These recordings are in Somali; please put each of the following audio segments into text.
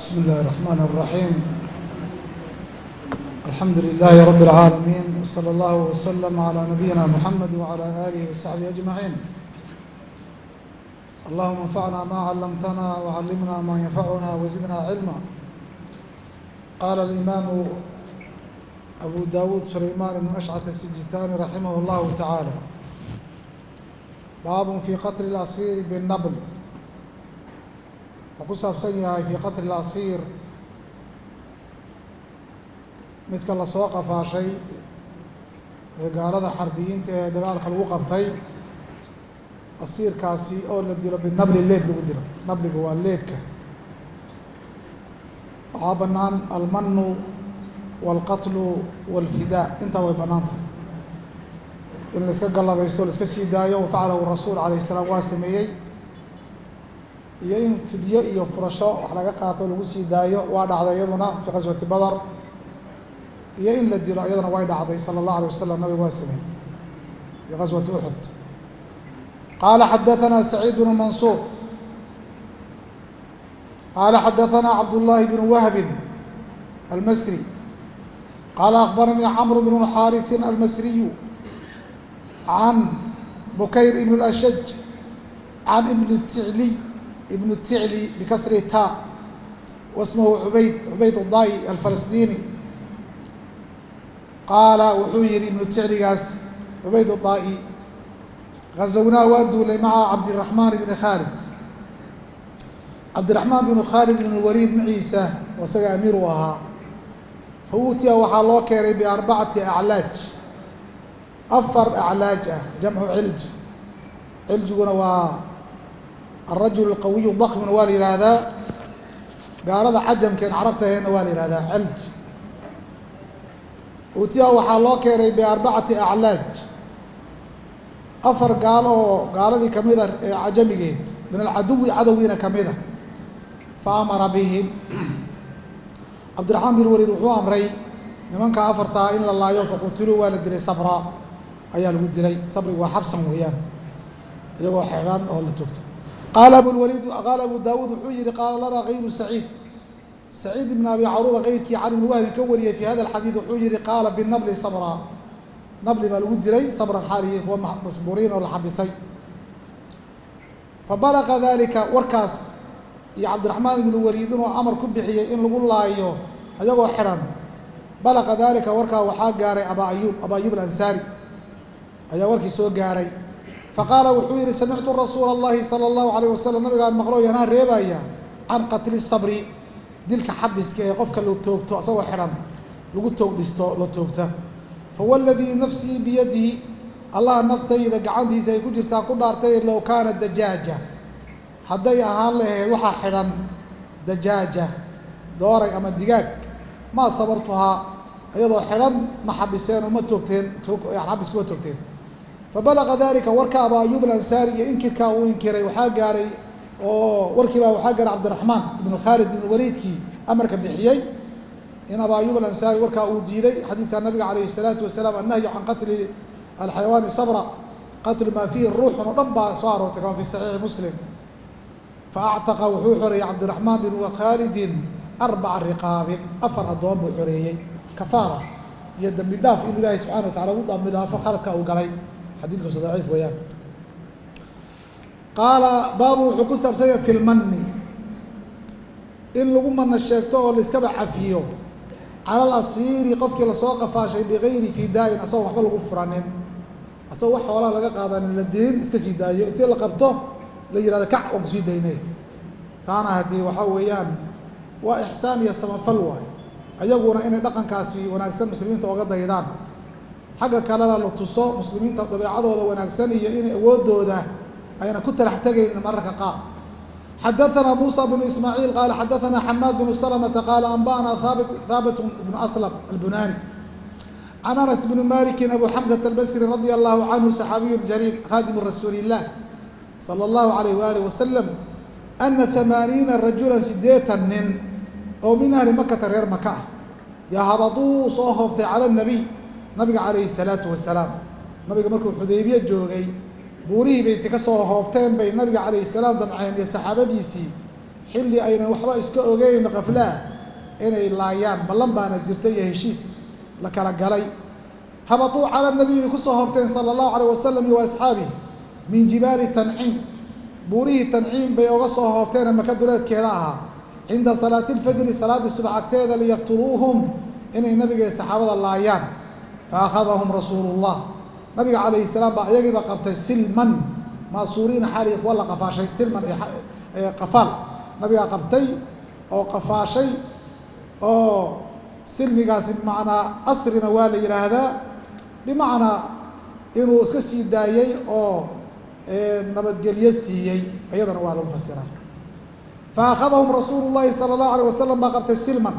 بسم الله الرحمن الرحيم، الحمد لله رب العالمين، وصلى الله وسلم على نبينا محمد وعلى آله وصحبه أجمعين. اللهم انفعنا ما علمتنا وعلمنا ما ينفعنا وزدنا علما. قال الإمام أبو داود سليمان بن أشعث السجستاني رحمه الله تعالى: باب في قتل الأسير بالنبل. Wuxuu ku saabsan yahay fii qatli الأsiir, midka lasoo qafaashay ee gaalada xarbiyiinta ee dagaalka lagu qabtay, asiirkaasi oo la dilo binabli, leeb lagu dilo. Nabligu waa leebka. Waxaa bannaan almanu wاlqatlu wاlfidaa, intaa way bannaan tahay in la iska galladaysto, la iska sii daayo. Wafacalahu rasuul calayh salaam, waa sameeyey, iyo in fidyo iyo furasho wax laga qaato lagu sii daayo, waa dhacday iyaduna fii qaswati Badar, iyo in la dilo iyaduna way dhacday. Sala allahu alay wasalam, nabigu waa sameeyey fii qaswati Uxud. Qaala xadaثana Saciid bnu Mansuur qaala xadaثana Cabdullaahi bnu Wahbin almasri qaala akhbaranii Camr bnu Xaariثin almasriyu can Bukayr ibn اlashaj can ibn ticliy, ibn ticli bikasri ta, wasmuhu Cubayd, Cubayd udaai alfalasdiini. Qaala wuxuu yihi ibnu ticligaas, Cubayd udaai: gazawnaa, waa duulay, maca Cabdiraxmaan ibni Khaalid, Cabdiraxmaan binu Khaalid ibn Waliid maciisa, oo isaga amiir u ahaa. Fa uutiya, waxaa loo keenay, biarbacati aclaaj, afar aclaaj ah, jamcu cilj. Ciljiguna waa alrajul alqawiyu dakmina waa la yidhaahdaa, gaalada cajamkeen carabta aheenna waa la yidhahdaa cilj. Uutiya, waxaa loo keenay, biarbacati aclaaj, afar gaalo oo gaaladii kamida ee cajamigeed, min alcaduwi, cadowgiina kamida. Fa amara bihim Cabdiraxmaan bin Waliid, wuxuu amray nimanka afartaa in la laayo. Faqutiluu, waa la dilay. Sabra ayaa lagu dilay. Sabrigu waa xabsan weeyaan, iyagoo xidhan oo la toogto. Qaala Abulwaliid, qaala Abu Daawuud, wuxuu yihi: qaala lanaa gayru Saciid, Saciid ibn Abi Caruuba keyrkii, can Ibni Wahbi ka wariyey fi hada alxadiid, wuxuu yihi: qaala binabli sabra, nabli baa lagu dilay, sabran, xaalihi kuwa masbuuriin oo la xabisay. Fa balaqa dalika, warkaas iyo Cabdiraxmaan ibnu Waliid inuu amar ku bixiyey in lagu laayo ayagoo xidhan, balaqa daalika, warkaa waxaa gaaray Abaa Ayuub, Abaa Ayuub Alansaari ayaa warkii soo gaaray. Fa qaala wuxuu yihi: samictu rasuula allahi sala allahu alayh wasalam, nabigaan maqlo, yanaa, reebaya, can qatli sabri, dilka xabiska ee qofka la toogto asagoo xidhan, lagu toog dhisto, la toogta. Fawaladii nafsii biyadihi, Allaha naftayda gacantiisa ay ku jirtaan ku dhaartay, low kaana dajaaja, hadday ahaan lahayd waxaa xidhan dajaaja, dooray ama digaag, maa sabartuhaa, iyadoo xidhan ma xabiseen oo ma toogteen, xabis kuma toogteen. Fa balaqa dalika, warka Abaa Ayuub Alansaari iyo inkirkaa uu inkiray waxaa gaaray, oo warkiibaa waxaa gaaray Cabdiraxmaan ibnu Khaalid ibnu Waliidkii amarka bixiyey, in Abaa Ayuub Alansaari warkaa uu diiday xadiidka nabiga calayhi salaatu wasalaam, annahyu can qatli alxayawaani sabra, qatlu maa fiihi ruuxun oo dhan baa soo aroortay, kama fi saxiixi Muslim. Fa actaqa, wuxuu xoreeyey Cabdiraxmaan binu Khaalidin arbaca riqaabin, afar addoon buu xoreeyey, kafaara iyo dembi dhaaf inuu Ilaahay subxana wa tacala ugu dambi dhaafo khaladka uu galay. Xadiidkuusa daciif weeyaan. Qaala baabu, wuxuu ku saabsan yahay fi lmanni, in lagu mana sheegto oo laiskaba cafiyo, cala al asiiri, qofkii lasoo qafaashay, bigayri fidaa'in, asagoo waxba lagu furanin, asagoo wax xoolaha laga qaadanin, la dilin, iska sii daayo, intii la qabto la yihahdo: "Kac, waan kusii daynay." Taana haddii waxaa weeyaan waa ixsaan iyo samafal waayo, ayaguna inay dhaqankaasi wanaagsan muslimiinta oga daydaan, xagga kalena la tuso muslimiinta dabeecadooda wanaagsan iyo inay awooddooda ayna ku talax tegayn mararka qaar. Xadaثna Muسى بن إسmاعيل qala xadaثna xamaad بن سلمة qala anba'na Haabit بن أسلم الbunani can Anas بن Maliki, Abu Xamزة الbsri radي الlahu canhu, صxaabiyu jaliil, khadimu rasuuli الlah salى الlahu عalayh walih wasalam, ana 80 rajula, 80 nin oo min ahli Makata, reer Maka ah, yaa habaduu, soo hoobtay, cala الnabiy, nabiga calayhi الsalaatu wasalaam. Nabiga markuu Xudaybiye joogay, buurihii bay inti ka soo hoobteen bay nabiga calayhi salaam damceen iyo saxaabadiisii Xilli aynan waxba iska ogeyn qaflaa inay laayaan, ballan baana jirta iyo heshiis la kala galay. Habatuu cala nabiy bay kusoo horteen sala allahu calayh wasalam iyo wa asxaabihi min jibaali Tanciim, buurihii Tanciim bay oga soo hoobteene Maka duleedkeeda ahaa, cinda salaati alfajri, salaaddii subax agteeda, liyaqtuluuhum, inay nabiga iyo saxaabada laayaan. Fa akhadahum rasuulullah, nabiga calayhi salaam baa iyagiiba qabtay, silman maasuuriina, xaali kuwa la qafaashay, silman qafaal nabigaa qabtay oo qafaashay. Oo silmigaasi bimacnaa asrina waa la yidhaahdaa, bimacnaa inuu iska sii daayey oo nabadgelyo siiyey, iyadana waa lagu fasiraa. Fa akhadahum rasuulu llahi sala allahu alayh wasalam baa qabtay silman,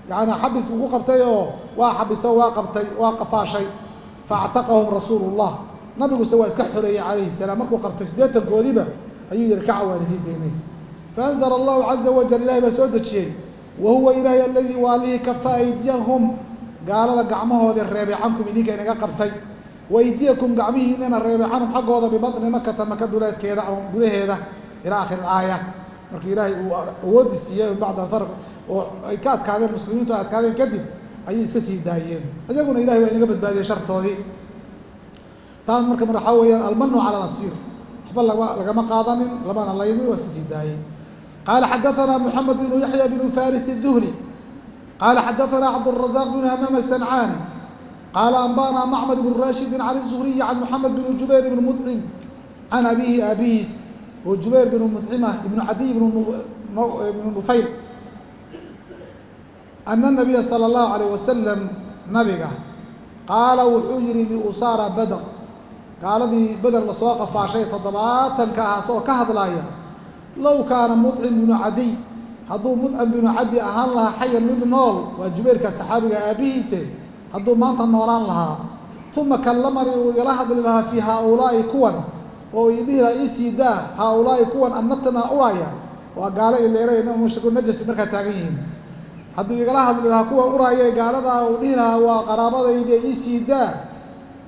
yacni xabis buu ku qabtay oo waa xabiso, waa qabtay, waa qafaashay. Faactaqahum rasuulu llah, nabiguse waa iska xoreeyey calayhi salaam. Markuu qabtay 80-koodiiba ayuu yihi, kaca, waan isii daynay. Faanzala allahu caza wajal, ilahay baa soo dejiyey: wa huwa ilaahay aladii, waa allihii, kafa aydiyahum, gaalada gacmahoodii reebay, cankum, idinka inaga qabtay, wa aydiyakum, gacmihiinana reebay, canhum, xaggooda, bibatni Makata, Maka duleedkeeda ama gudaheeda, ilaa akhiri alaaya. Markii ilaahay uu awooddi siiyey bacda farq oo ay ka adkaadeen muslimiintu, ay adkaadeen kadib ayay iska sii daayeen iyaguna. Ilahay waa inaga badbaadiyey shartoodii. Taas marka waxaa weeyaan almanu cala alasiir, waxba lagama qaadanin, lamana laynin, waa iska sii daayey. Qaala xadaثana Moxamed bnu Yaxya bnu Faris الduhli qaala xadaثana Cabdالrazaq bnu Hamaam aلsancaani qaala anbana Macmar bnu Rashidi can الzuhriyi can Moxamed bn Jubayr bn Mudcim can abiihi, aabihiis oo Jubayr bnu Mudcimah ibnu Cadiy ibnu Nufayl, ana nabiya sala allahu alayh wasalam, nabiga, qaala, wuxuu yihi liusaara Beder, gaaladii Beder lasoo qafaashay 70-ka ah, asagoo ka hadlaaya: low kaana Mudcim binu Cadiy, hadduu Mudcim binu Cadi ahaan lahaa, xayan, mid nool, waa Jubayrka saxaabiga aabbihiise, hadduu maanta noolaan lahaa, uma kallamanii, uu igala hadli lahaa, fii haaulaa'i, kuwan, oo ii dhihi lahaa ii sii daa, haaulaa'i, kuwan, annatna, uraya, waa gaalo ileelay mushriku najas markaa taagan yihiin, hadduu igala hadli lahaa kuwa uraaya gaaladaa, uu dhihi lahaa waa qaraabadayda, ii sii daa,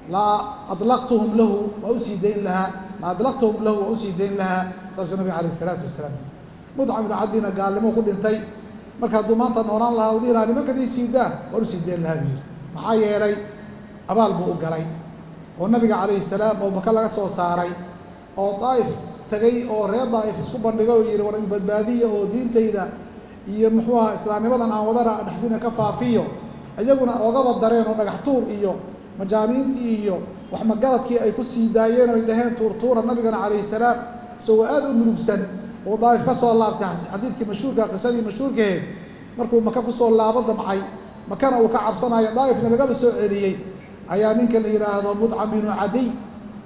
la adlaqtuhum lahu, waa usii dayn lahaa, la adlaqtuhum lahu, waa usii dayn lahaa. Saasuu nabiga alayh isalaatu wasalaam. Mudcam ibnu Cadina gaalnimo ku dhintay. Marka hadduu maanta noolaan lahaa, uu dhihi lahaa nimankan ii sii daa, waan usii dayn lahaa buu yidhi. Maxaa yeelay abaal buu u galay oo nabiga calayhi salaam oo Maka laga soo saaray oo Daa'if tagay oo reer Daa'if isku bandhigay oo yidhi war badbaadiya oo diintayda iyo muxuu aha islaamnimadan aan wadana dhexdiina ka faafiyo, iyaguna oogaba dareen oo dhagax tuur iyo majaaniintii iyo waxmagaradkii ay ku sii daayeen oo ay dhaheen tuurtuura. Nabigana calayhi salaam isagoo aad u murugsan uu Daa'if ka soo laabtay, xadiidkii mashhuurka, qisadii mashhuurkaheed, markuu Maka kusoo laabo damcay, Makana uu ka cabsanayo, Daa'ifna lagaba soo celiyey, ayaa ninka la yidhaahdo Mudcam binu Cadiy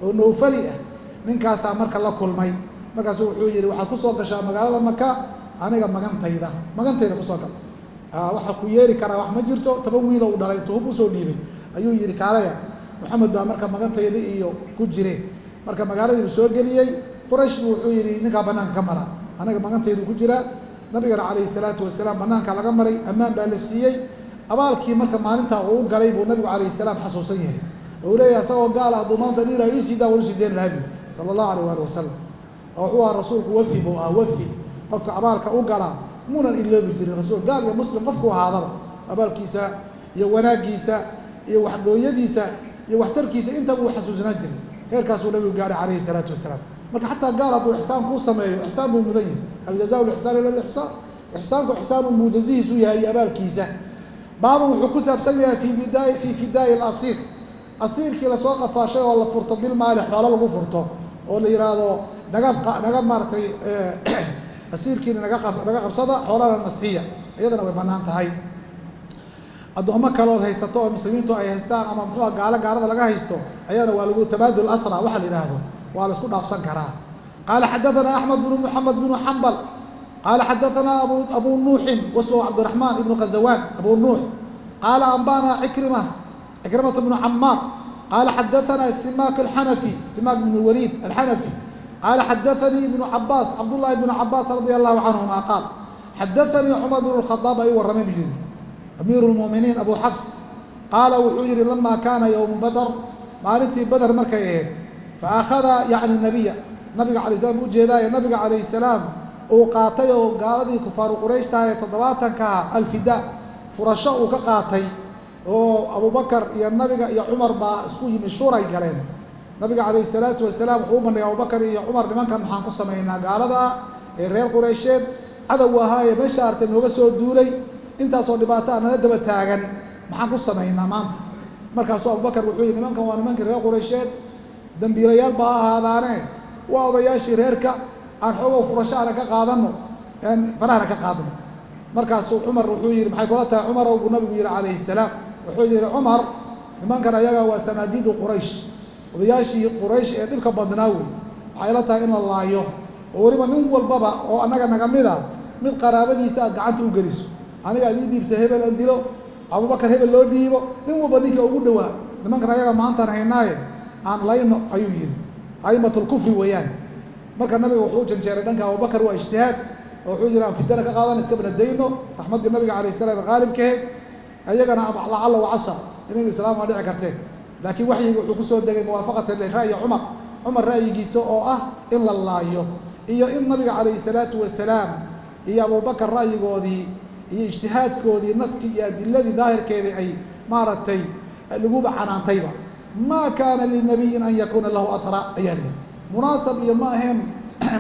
oo Nowfali ah, ninkaasaa marka la kulmay. Markaasu wuxuu yidhi, waxaad kusoo gashaa magaalada Maka aniga magantayda, magantayda kusoo gal, waxa ku yeeri karaa wax ma jirto. 10 wiilo uu dhalay intuu hub usoo dhiibay ayuu yidhi, kaalaya, Moxamed baa marka magantayda iyo ku jire. Marka magaaladiibuu soo geliyey. Quraysh buu wuxuu yidhi, ninkaa banaanka ka mara, aniga magantaydu ku jiraa. Nabigana calayhi salaatu wasalaam banaanka laga maray, ammaan baa la siiyey. Abaalkii marka maalintaa uu u galay buu nabigu calayhi salaam xasuusan yahay oo uu leeyahay, asagoo gaala hadduu maanta dhihi lahaa ii sii daa, waan usii dayn lahaa buy, sala allahu alayh waali wasalam. Oo wuxuu ahaa rasuulku wafi buu ahaa, wafi, qofka abaalka u galaa muunan iloobi jirin rasuul, gaal iyo muslim qofkuu ahaadaba abaalkiisa iyo wanaaggiisa iyo waxgooyadiisa iyo waxtarkiisa intaba uu xasuusnaan jiray. Heerkaasuu nabigu gaadhay calayhi salaatu wasalaam. Marka xataa gaal hadduu ixsaan kuu sameeyo, ixsaan buu mudan yahay. Hal jazaa lixsaan ila lixsaan, ixsaanku ixsaanu muujazihiisu yahay iyo abaalkiisa. Baabu wuxuu ku saabsan yahay fii fidaa'i alasiir, asiirkii lasoo qafaashay oo la furto, bilmaali, xoolo lagu furto, oo la yidhaahdo naga maaratay asiirkiina naga qabsada, xoolana na siiya, iyadana way bannaan tahay. Addoommo kalood haysato oo muslimiintu ay haystaan ama muxuuha gaalo gaalada laga haysto, ayadana waa lagu tabaadul asra waxa la yidhaahdo, waa la isku dhaafsan karaa. Qaala xadaثana Axmed bnu Moxamed bnu Xambal qaala xadaثana abu Nuuxin wasmu Cabdiraxmaan ibnu Khazawaan abu Nuux qaala anbana Cikrima, Cikrimata bnu Camaar, qaala xadaثana Simaak alxanafi, Simaak bnu Waliid alxanafi, qaala xadaثanii ibnu Cabaas, Cabdullahi bnu Cabaas radia allahu canhuma, qaal xadaثanii Cumar bnu اlkhadaab ay warramay buu yihi, amiiru lmu'miniin Abu Xafs, qaala wuxuu yidhi: lama kaana yowmu Badr, maalintii Bader markay ahayd, fa akhada yacni nabiya, nabiga alay slam ujeedaaye, nabiga calayhi salaam Uu qaatay oo gaaladii kufaaru qurayshtaha ee 70-ka alfidaa furasho uu ka qaatay, oo Abubakar iyo nabiga iyo Cumar baa isku yimi, shuuray galeen. Nabiga calayhi salaatu wasalaam wuxuu u bandhigay Abubakar iyo Cumar: nimankan maxaan ku samaynaa, gaalada ee reer Qureysheed cadow ahaa ee meesha artay nooga soo duulay, intaasoo dhibaato a nala daba taagan, maxaan ku samaynaa maanta? Markaasuu Abubakar wuxuu yihi: nimankan waa nimankii reer Qureysheed, dambiilayaal baa ha ahaadaane, waa odayaashii reerka, aan xoogow furasho aana ka qaadanno, aan farahana ka qaadno. Markaasuu Cumar wuxuu yidhi: maxay kula tahay, Cumarow? Buu nabigu yidhi calayhi salaam. Wuxuu yidhi Cumar: nimankan ayaga waa sanaajiidu Quraysh, odayaashii Quraysh ee dhibka badnaa wey, waxay la tahay in la laayo, oo weliba nin walbaba oo annaga naga mida mid qaraabadiisa aad gacanta u geliso, aniga aad ii dhiibta hebel aan dilo, Abubakar hebel loo dhiibo, nin walba ninka ugu dhowaa. Nimankan ayaga maantaan haynaaye aan layno, ayuu yidhi. A'immatulkufri weeyaan. Marka nabiga wuxuu u janjeeray dhanka Abubakar, waa ijtihaad, oo wuxuu yidhi aan fidana ka qaadan, iska banadayno. Raxmaddii nabiga calayh salaam qaalibkaheed, ayagana lacalla wacasa inay islaam waa dhici karteen, laakiin waxyiga wuxuu kusoo degay muwaafaqatan lira'yi Cumar, Cumar ra'yigiisa oo ah in la laayo, iyo in nabiga calayhi salaatu wasalaam iyo Abubakar ra'yigoodii iyo ijtihaadkoodii naskii iyo adiladii daahirkeedii ay maaragtay laguba canaantayba. Maa kaana linabiyin an yakuuna lahu asra ayaa lihi munaasab iyo ma ahayn,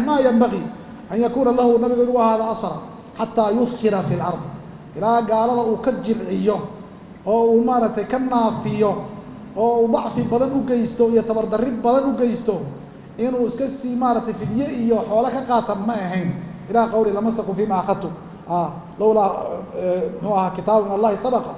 maa yanbagii an yakuuna lahu, nabiga inuu ahaado asra xataa yudkira fi lard, ilaa gaalada uu ka jilciyo oo uu maaragtay ka naafiyo oo uu dacfi badan u geysto iyo tabardarri badan u geysto, inuu iska sii maaragtay fidye iyo xoolo ka qaata ma ahayn. Ilaa qawli lamasakum fiima akhadtum lowlaa muxuu ahaa kitaabu min Allahi sabaqa,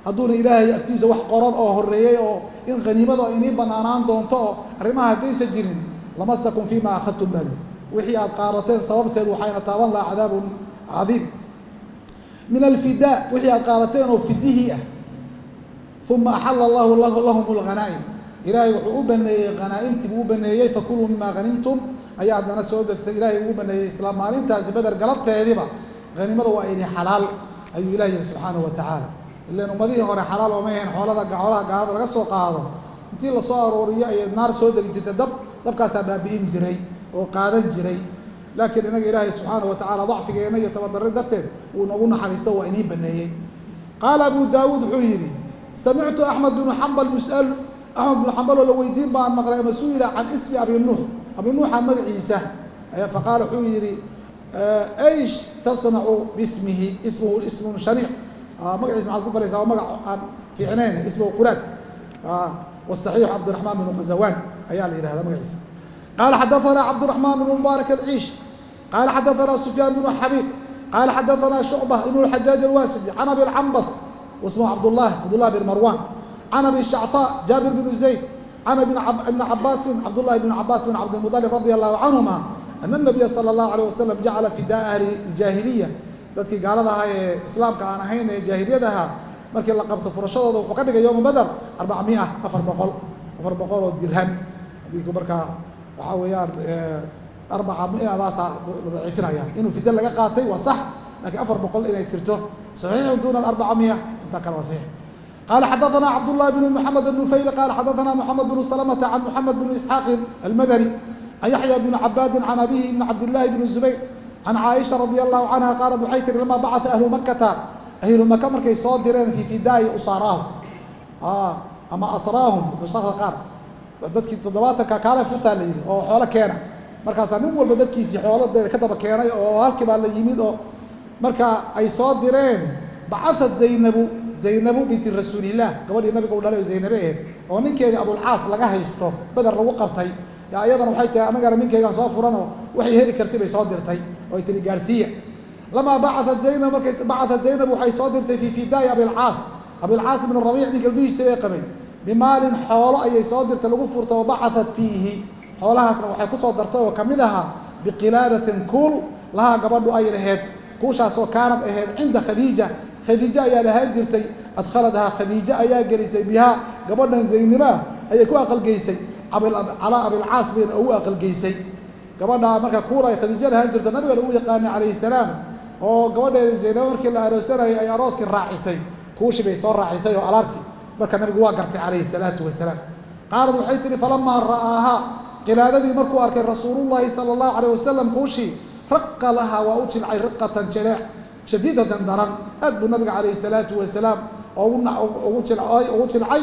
hadduuna Ilaahay agtiisa wax qoran oo horreeyey oo in khaniimada inii bannaanaan doonto oo arrimaha haddaysa jirin, lamasakum fiima akhadtum baa lihi, wixii aad qaadateen sababteed waxayna taaban lahaa cadaabun cadiim min alfidaa, wixii aad qaadateen oo fidihii ah. Uma axala Allahu lahum alghanaa'im, Ilaahay wuxuu u baneeyey khanaa'imtii buu u baneeyey. Fakuluu mima hanimtum ayaa haddana soo degtay. Ilaahay ugu baneeyey isla maalintaasi Beder galabteediba, haniimada waa ini xalaal ayuu Ilahi yihi subxaanahu wa tacaala. Ilan ummadihii hore xalaal ooma ahayn xoolada, xoolaha gaalada laga soo qaado intii lasoo arooriyo ayay naar soo degi jirtay, dabkaasaa baabi'in jiray oo qaadan jiray. Laakiin inaga Ilaahay subxaanahu wa tacaala dacfigeenna iyo tabardarri darteed wuu noogu naxariisto, waa inii baneeyey. Qaala Abu Daawuud wuxuu yidhi: samictu Axmed binu Xambal yus'al, Axmed binu Xambal oo la weydiin baan maqlay ama su'ila can ismi Abi Nuux, Abi Nuuxa magaciisa. Faqaala wuxuu yidhi: aysh tasnacu bismihi? Ismuhu ismun shaniic, magaciisa maxaad ku falaysaa? Waa magac aan fiicnayn. Ismuhu Quraad wasaxiixu Cabdiraxmaan binu Khazawaan ayaa la yidhahdaa magaciisa. Qaala xadaثana Cabdiraxmaan bn Mubaarak alciish, qaala xadaثana Sufyaan bnu Xabiib, qaala xadaثana Shucbة ibn اlxajaaj alwaasidi can Abi lcambas wasmuhu Cabdullah, Cabdullah bin Marwan, can Abi Shacfaa Jaabir bn Zayd, can ibni Cabaasin, Cabdullahi bn Cabaas bn Cabdilmuطalib radi allahu canhuma, ana الnabiya salى اllahu alيه wasalam jacala fidaa ahli jaahiliya, dadkii gaalada ahaa ee islaamka aan ahayn ee jaahiliyadaha markii la qabto furashadooda wuxuu ka dhigay yowma Badar 400, 400, 400 oo dirham. Xadiidku markaa waxaa weeyaan arbaca miadaasaa la daciifinaya. Inuu fidya laga qaatay waa sax, laakiin 400 inay jirto saxiixun duuna 400, intaa kale waa saxiix. Qala xadaثna cabdالlahi bn mxamed bn nufayl, qala xadaثna mxamed bn slmta can mxamed bn isxaaqin almadani, can yaxya bn cabaadin, can abihi ibn cabdillahi bn zubayr, can caaisha radi allahu canha qaalat waxay tihi: lama bacaa ahlu makata, ahlu maka markay soo direen fii fidaa'i usaaraahum ama asraahum, nusakda qaar, dadkii 70-ka kaale furtaa la yidhi oo xoolo keena, markaasaa nin walba dadkiisii xoolo dee ka daba keenay oo halkii baa la yimid oo marka ay soo direen, bacaat Zaynabu, Zaynabu binti rasuulillaah, gabadhii nabiga u dhalay oo Zaynabe aheed oo ninkeedii Abulcaas laga haysto Beder lagu qabtay, yaa iyadana waxay tahay annagana ninkaygaan soo furanoo waxay heli kartay bay soo dirtay oo ay tiri gaarsiiya. Lamaa bacaat Zaynab, markay bacaat Zaynab waxay soo dirtay fii fidaa'i Abilcaas, Abilcaas ibn Rabiic ninka la dhihi jiray qabay, bimaalin xoolo ayay soo dirtay lagu furtay, oo bacatat fiihi xoolahaasna waxay ku soo dartay oo ka mid ahaa biqilaadatin kuul lahaa gabadhu ay laheyd, kuushaasoo kaanad ahayd cinda Khadiija, Khadiijo ayaa lahaan jirtay, adkhaladhaa Khadiijo ayaa gelisay bihaa gabadhan Zaynibaa ayay ku aqalgeysay, calaa Abilcaas bayna ugu aqalgeysay gabadhaa. Marka kuul ay Khadiijo lahaan jirto nabiga lagu yaqaanay calayhi salaam oo gabadheeda Zaynaba markii la aroosanayay ay arooskii raacisay, kuushii bay soo raacisay oo alaabtii marka nabigu waa gartay calayhi salaatu wasalaam. Qaalad waxay tihi: falamaa ra'aahaa, qilaadadii markuu arkay rasuulullaahi sala allahu calayh wasalam, kuushii Raqa laha waa u jilcay riqatan jaleec shadiidatan daran, aad buu nabiga calayhi salaatu wasalaam ugu jilcay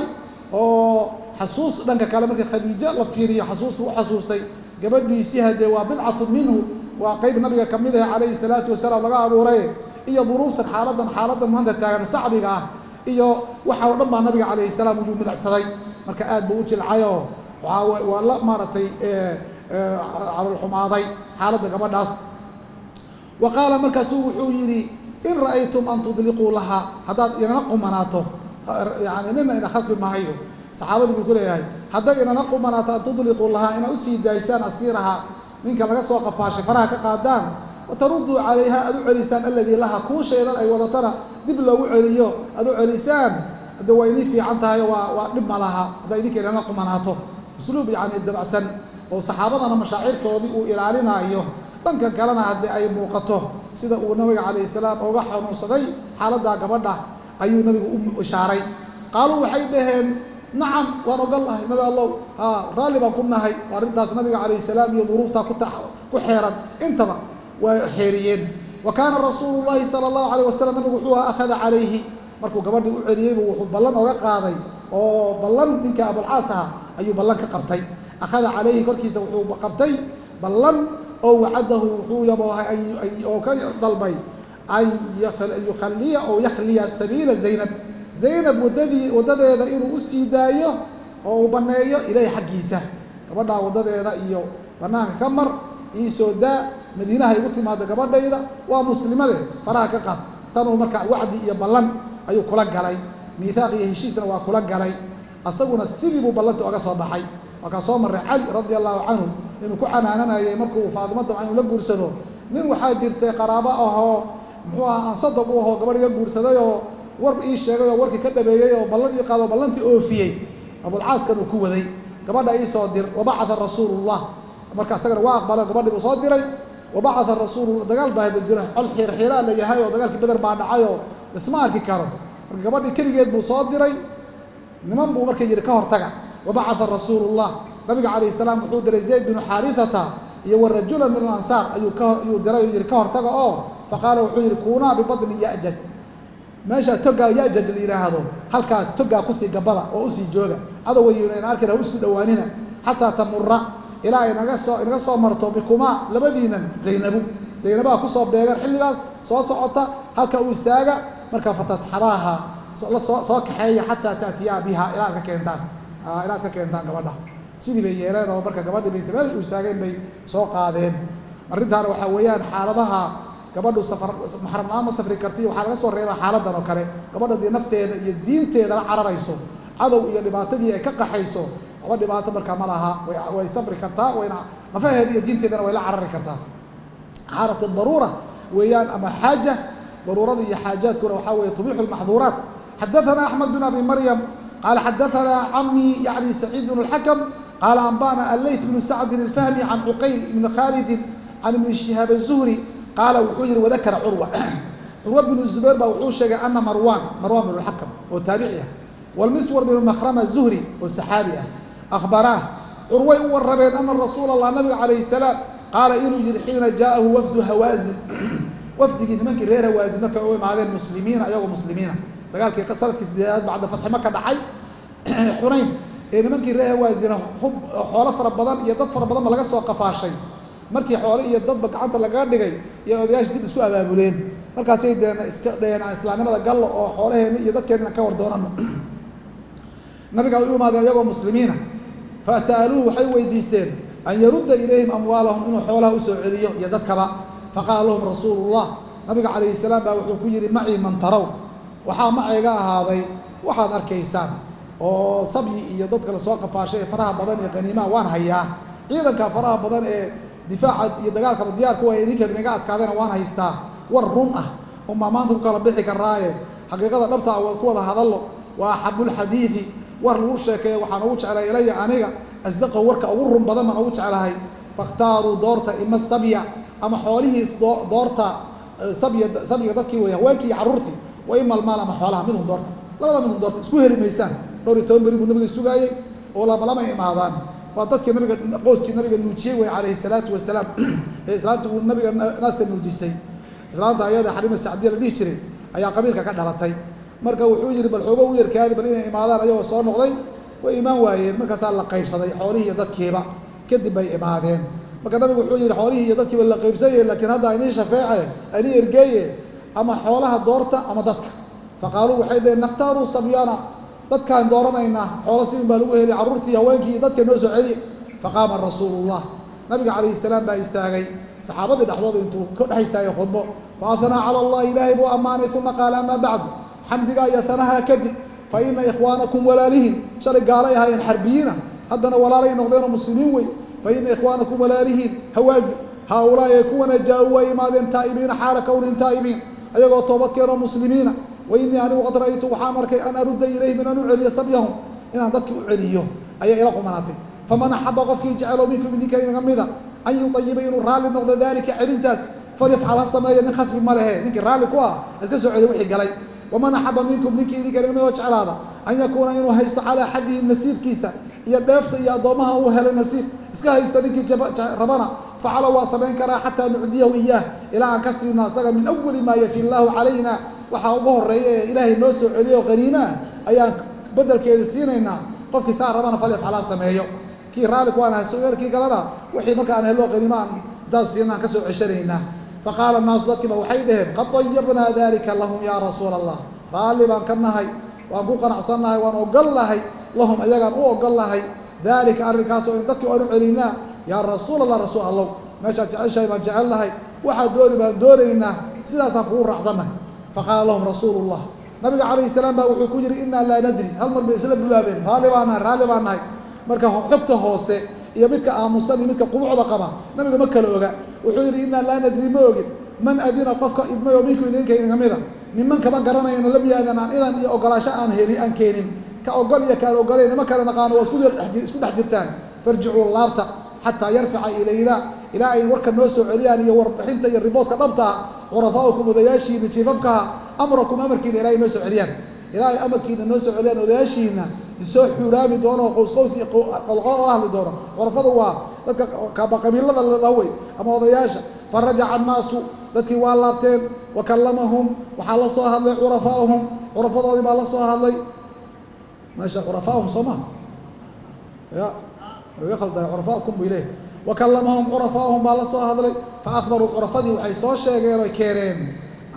oo xasuus dhanka kale marka Khadiijo la fiiriyo xasuustu u xasuustay gabadhiisii haddee waa bidcatu minhu, waa qayb nabiga ka mid ah calayhi salaatu wasalaam laga abuuray, iyo duruuftan xaaladan maanta taagan sacbiga ah iyo waxa oo dhan baa nabiga calayhi salaam uu midacsaday. Marka aad buu u jilcayoo waa la maaragtay caloolxumaaday xaaladda gabadhaas. Wa qaala markaasuu wuxuu yidhi in ra'aytum an tudliquu lahaa, haddaad inana qumanaato, yani nina ina khasbi mahayo, saxaabadii buu ku leeyahay hadday inana qumanaato an tudliquu lahaa, inaad usii daysaan asiiraha ninka laga soo qafaashay faraha ka qaadaan, wataruduu calayha aad u celisaan aladii laha kuusheedan ay wadatana dib loogu celiyo aad u celisaan, hadda waa inii fiican tahay, waa dhib ma laha hadday idinka inana qumanaato. Usluub yacni dabacsan oo saxaabadana mashaacirtoodii uu ilaalinaayo, dhankan kalena haddii ay muuqato sida uu nabiga calayhi salaam uga xanuunsaday xaaladdaa gabadha ayuu nabigu u ishaaray. Qaaluu waxay dhaheen nacam waan ogol nahay nabi allow, haa raalli baan ku nahay arrintaas nabiga calayhi salaam iyo duruuftaa ku xeeran intaba waa xeeriyeen. Wa kaana rasuulu llahi sala allahu calayh wasalam nabigu wuxuu akhada calayhi, markuu gabadhii u celiyeybu wuxuu ballan oga qaaday oo ballan ninka Abulcaas aha ayuu ballan ka qabtay. Akhada calayhi korkiisa wuxuu qabtay ballan oo wacadahu wuxuu yaboohay oo ka dalbay an yukhaliya oo yakhliya sabiila Zaynab, Zaynab waddadeeda inuu u sii daayo oo uu banneeyo ilaahay xaggiisa, gabadhaa waddadeeda iyo bannaanka ka mar iisoo daa, madiinaha igu timaado gabadhayda waa muslimade faraha ka qaad. Tanuu marka wacdi iyo ballan ayuu kula galay, miithaaq iyo heshiisna waa kula galay, asaguna sidii buu ballantii oga soo baxay. Waa kaa soo marray Cali radia allahu canhu inuu ku canaananayay markuu Faadimo dabcan inuu la guursado, nin waxaa jirtay qaraabo ahoo muxuu ahaa aan sadog u ahoo gabadh iga guursadayoo war ii sheegay oo warkii ka dhabeeyey oo ballan ii qaado ballantii oofiyey, Abulcaaskan uu ku waday gabadha ii soo dir. Wabacatha rasuulullah, marka asagana waa aqbalay gabadhii buu soo diray. Wabacatha rasuulu, dagaal baa hada jira, col xiirxiiraa la yahay oo dagaalkii Beder baa dhacay oo lisma arki karo, marka gabadhii keligeed buu soo diray, niman buu marka yidhi ka hortaga. Wabacatha rasuulullah, nabiga calayhi salaam wuxuu diray Zayd binu Xaarithata iyo wa rajulan min alansaar ayuu diray oo yidhi ka hortaga oo faqaala wuxuu yidhi kuunaa bibadni Ya'jaj, meesha togaa Ya'jaj la yidhaahdo halkaas togaa kusii gabada oo usii jooga, cadowgayuna ina arkina ha usii dhowaanina xataa tamura ilaa ay inaga soo marto bikumaa labadiinan Zaynabu, Zaynabaa kusoo beegan xilligaas soo socota halka uu istaaga, marka fatasxabaaha soo kaxeeya xataa taatiyaa biha ilaa aad ka keentaan, ilaad ka keentaan gabadha. Sidii bay yeeleen oo marka gabadhii bay meel u istaageen bay soo qaadeen. Arrintaana waxaa weeyaan xaaladaha gabadhu safar maxram la'aan ma safri karti, waxaa laga soo reebaa xaaladan oo kale, gabadha dee nafteeda iyo diinteeda la cararayso, cadow iyo dhibaatadii ay ka qaxayso, waxba dhibaato markaa ma laha, way safri kartaa, wayna nafaheeda iyo diinteedana way la carari kartaa. Xaalat daruura weeyaan ama xaaja, daruurada iyo xaajaadkuna waxaa weeye tubiixu lmaxduuraat. Xadathana Axmed bin Abi Maryam qaala xadathana cammi yacni Saciid bn alxakam qaala anbana Allayth bnu Sacdin alfahmi can Cuqayl ibni Khaalidin can ibni Shihaab azuhri qaala wuxuu yihi wadakara Curwa, Curwa binu Zubayr baa wuxuu sheegay ana Marwaan bnu alxakam oo taabici ah walmiswar binu Makhrama Zuhri oo saxaabi ah akhbaraah, Curway u warrabeen ana rasuula allah nabiga calayhi salaam qaala inuu yihi xiina jaa'ahu wafdu Hawaazin, wafdigii nimankii reer Hawaazin markay u imaadeen muslimiina ayagoo muslimiina, dagaalkii sanadkii 8aad bacda fatxi Maka dhacay Xunayn, ee nimankii reer Hawaazina hub xoolo fara badan iyo dad fara badanba laga soo qafaashay, markii xoole iyo dadba gacanta lagaga dhigay iyo odayaasha dib isku abaabuleen, markaasay deena iska dheheen aan islaamnimada gallo oo xoolaheenna iyo dadkeenna ka war doonano. Nabiga u imaadeen ayagoo muslimiina, fa sa'aluuhu waxay weydiisteen an yarudda ilayhim amwaalahum inuu xoolaha usoo celiyo iyo dadkaba. Faqaala lahum rasuulullah, nabiga calayhi salaam baa wuxuu ku yidhi macii man taraw, waxaa macayga ahaaday waxaad arkaysaan oo sabyi iyo dadka lasoo qafaashay ee faraha badan ee qaniimaha waan hayaa, ciidanka faraha badan ee difaaca iyo dagaalkaba diyaarku waa idinka inaga adkaadayna waan haystaa, war run ah unbaa maanta ku kala bixi karaaye xaqiiqada dhabta ah ku wada hadallo. Wa axabulxadiidi, war lagu sheekeeyo waxaan ugu jeclay ilaya aniga asdaqahu, warka ugu run badan baan ugu jeclahay. Fakhtaaruu doorta ima sabya ama xoolihii doorta, sabyiga dadkii wey haweenkii iyo carruurtii, wa ima almaal ama xoolaha midhum doorta, labada midhum doorta isku heli maysaan. Dhowr iyo toban beri buu nabiga sugaayey oo lamalama imaadaan, waa dadkii nabiga qoyskii nabiga nuujiyey wey calayhi salaatu wasalaam Ee islaanta uu nabiga naaska nuujisay, islaanta ayada Xalima Sacdiya la dhihi jiray, ayaa qabiilka ka dhalatay. Marka wuxuu yidhi bal xoogo u yarkaadi, bal inay imaadaan ayagoo soo noqday. Way imaan waayeen. Markaasaa la qaybsaday xoolihii iyo dadkiiba, kadib bay imaadeen. Marka nabigu wuxuu yidhi xoolihii iyo dadkiiba la qaybsanye, laakiin hadda aynii shafeece, aynii ergeeye, ama xoolaha doorta ama dadka. Faqaaluu waxay dhaheen nakhtaaru sabyaana, dadkaan dooranaynaa, xoolo sidin baa lagu heliy, carruurtii, haweenkii iyo dadka noo soo celiy. Faqaama rasuulullah, nabiga calayhi salaam baa istaagay saxaabadii dhexdooda intuu ka dhex istaagay khudbo. Fa ahnaa cala allahi, ilaahay buu ammaanay. Uma qaala amaa bacdu, xamdigaa iyo hanaha kadib, fa ina ikhwaanakum walaalihin, shalay gaalay ahaayeen xarbiyiina, haddana walaalay noqdeenoo muslimiin wey. Fa ina ikhwaanakum walaalihiin hawaazi haaulaa'i ee kuwana jaa-uu way imaadeen taa'ibiina xaala kownihim taa'ibiin, ayagoo toobadkeenoo muslimiina. Wa innii anigu qad ra'aytu waxaan arkay an arudda ilayhim inaan u celiyo sabyahum, inaan dadkii u celiyo ayaa ila qumanaatay. Faman axaba qofkii jecelo minkum idinka inaga mida an yutayiba inuu raalli noqdo daalika celintaas falyafcal ha sameeyo, nin khasbi ma lehe, ninkii raalli ku ah iska soo celiyo wixii galay. Waman axaba minkum ninkii idinka inaga midoo jeclaada an yakuuna inuu haysto calaa xadihi nasiibkiisa iyo dheefta iyo addoommaha uu helay nasiib iska haysta ninkii rabana facala waa samayn karaa xataa nucdiyahu iyaah, ilaa aan ka siino asaga min awali maa yafi llaahu calayna, waxaa ugu horreeya ee ilaahay noo soo celiyo qaniima ah ayaan beddelkeeda siinaynaa. Qofkii saa rabana falyafcal ha sameeyo, kii raalli ku aan haysto, kii kalena wixii marka aan hello qaniima aan intaas siina aan ka soo ceshanaynaa. Faqaala annaasu dadkiiba waxay dhaheen qad dayabnaa dalika lahum yaa rasuula allah, raalli baan ka nahay, waan ku qanacsannahay, waan ogol nahay, lahum ayagaan u ogol nahay daalika arrinkaasoo in dadkii aan u celinaa yaa rasuul allah, rasuul allow, meeshaad jeceshahay baan jecelnahay, waxaad dooni baan doonaynaa, sidaasaan kugu raacsannahay. Faqaala lahum rasuulullah, nabiga calayhi salaam baa wuxuu ku yidhi innaa laa nadri. Hal mar bay isla bulaabeen, raalli baan nahay, raalli baan nahay. Marka xogta hoose iyo midka aamusan iyo midka qubucda qaba nabiga ma kala oga. Wuxuu yidhi innaa laa nadri, ma ogin, man adina qofka idmay oo minku idinka inaga mida niman kama garanayno, lam yaadan aan idan iyo ogolaasho aan heli aan keenin, ka ogol iyo kaan ogolayn ma kala naqaano, waa isku dhex jirtaan. Farjicuu laabta xataa yarfaca ilayna, ilaa ay warka noo soo celiyaan iyo warbixinta iyo riboodka dhabtaa curafaaukum odayaashiina jiifafkaha amrakum amarkiina ilaa ay noo soo celiyaan, ilaa ay amarkiina noo soo celiyaan odayaashiina isoo xuuraami doono oo qows qows iyo qolqolo oo hadli doono. Curafadu waa dadka qabiilada la dhahwey ama odayaasha. Farajaca annaasu, dadkii waa laabteen. Wa kallamahum waxaa la soo hadlay curafaahum, curafadoodii baa la soo hadlay. Meesha curafaahum soo maha ya iga khalday, curafaakum buu ileeyahy. Wa kallamahum curafaahum baa la soo hadlay. Fa akhbaruu curafadii waxay soo sheegeen oy keeneen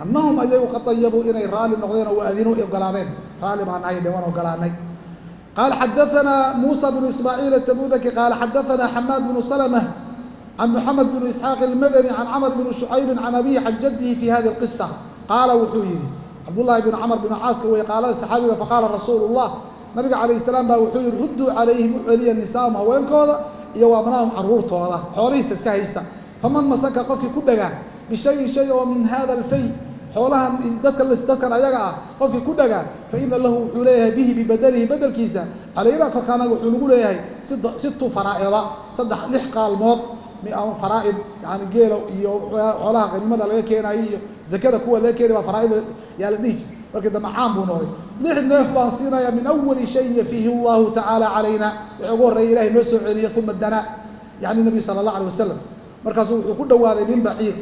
annahum ayagu qad dayabuu inay raalli noqdeen oo waadinuu ogolaadeen, raalli baan nahay dhe waan ogolaanay. Qaala xadaanaa muusa bnu ismaaciil atabudaki qaala xadaanaa xamaad bnu salmة can moxamed bn isxaaq almadani can camr bni shucaybin can abihi can jaddihi fi hadi alqisa qaala wuxuu yidhi cabdullaahi bnu camr bnu caaska wey qaalada saxaabiga. Faqaala rasuulu llah, nabiga calayhi salaam baa wuxuu yidhi rudduu calayhim u celiya nisaahum haweenkooda iyo wa abnaahum carruurtooda, xoolihiisa iska haysta. Faman masaka qofkii ku dhagaa bishayin shay oo min hada alfay xoolahan dadkan ayaga ah qofkii ku dhagaa fa ina lahu wuxuu leeyahay bihi bibadalihi bedelkiisa calaynaa korkaanaga wuxuu nagu leeyahay situ faraa'ida, saddex lix qaalmood ama faraa'id, yani geela iyo xoolaha qaniimada laga keenaayo iyo zakada kuwa laga keenay baa faraa'id yaa la dhihi jir. Markii dambe caam buu noqday. Lix neef baan siinayaa min awali shayin yafiihi allahu tacaala calayna, wuxuu ugu horreeyay ilahay noo soo celiya. Uma danaa yacni nabiyu sala allah alay wasalam, markaasuu wuxuu ku dhowaaday min baciir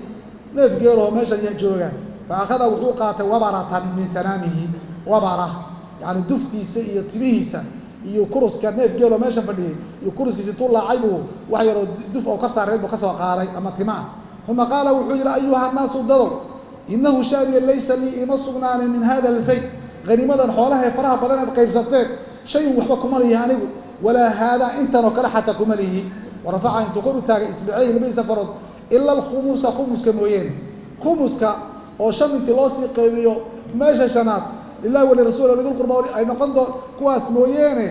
neef geelahoo meeshan jooga. Fa akhada wuxuu qaatay wabaratan min sanaamihi, wabara yacni duftiisa iyo timihiisa iyo kuruska neef geeloo meeshan fadhiyey iyo kuruskiisa intuu laacay buu wax yaroo duf oo ka saareed buu ka soo qaaday ama tima ah. Uma qaala wuxuu yidhi ayuha nnaasu dadow, innahu shaaniya laysa lii ima sugnaanin min hada alfay haniimadan xoolaha ee faraha badan aad qaybsateen shayun waxba kuma lihi anigu, walaa haadaa intan oo kale xataa kuma lihi. Wa rafaca intuu kor u taagay isbicayhi labadiisa farood ila alkhumusa, khumuska mooyeene, khumuska oo shan intii loo sii qaybiyo meesha shanaad lilahi walirasuul walidulqurba ay noqon doo kuwaas mooyeene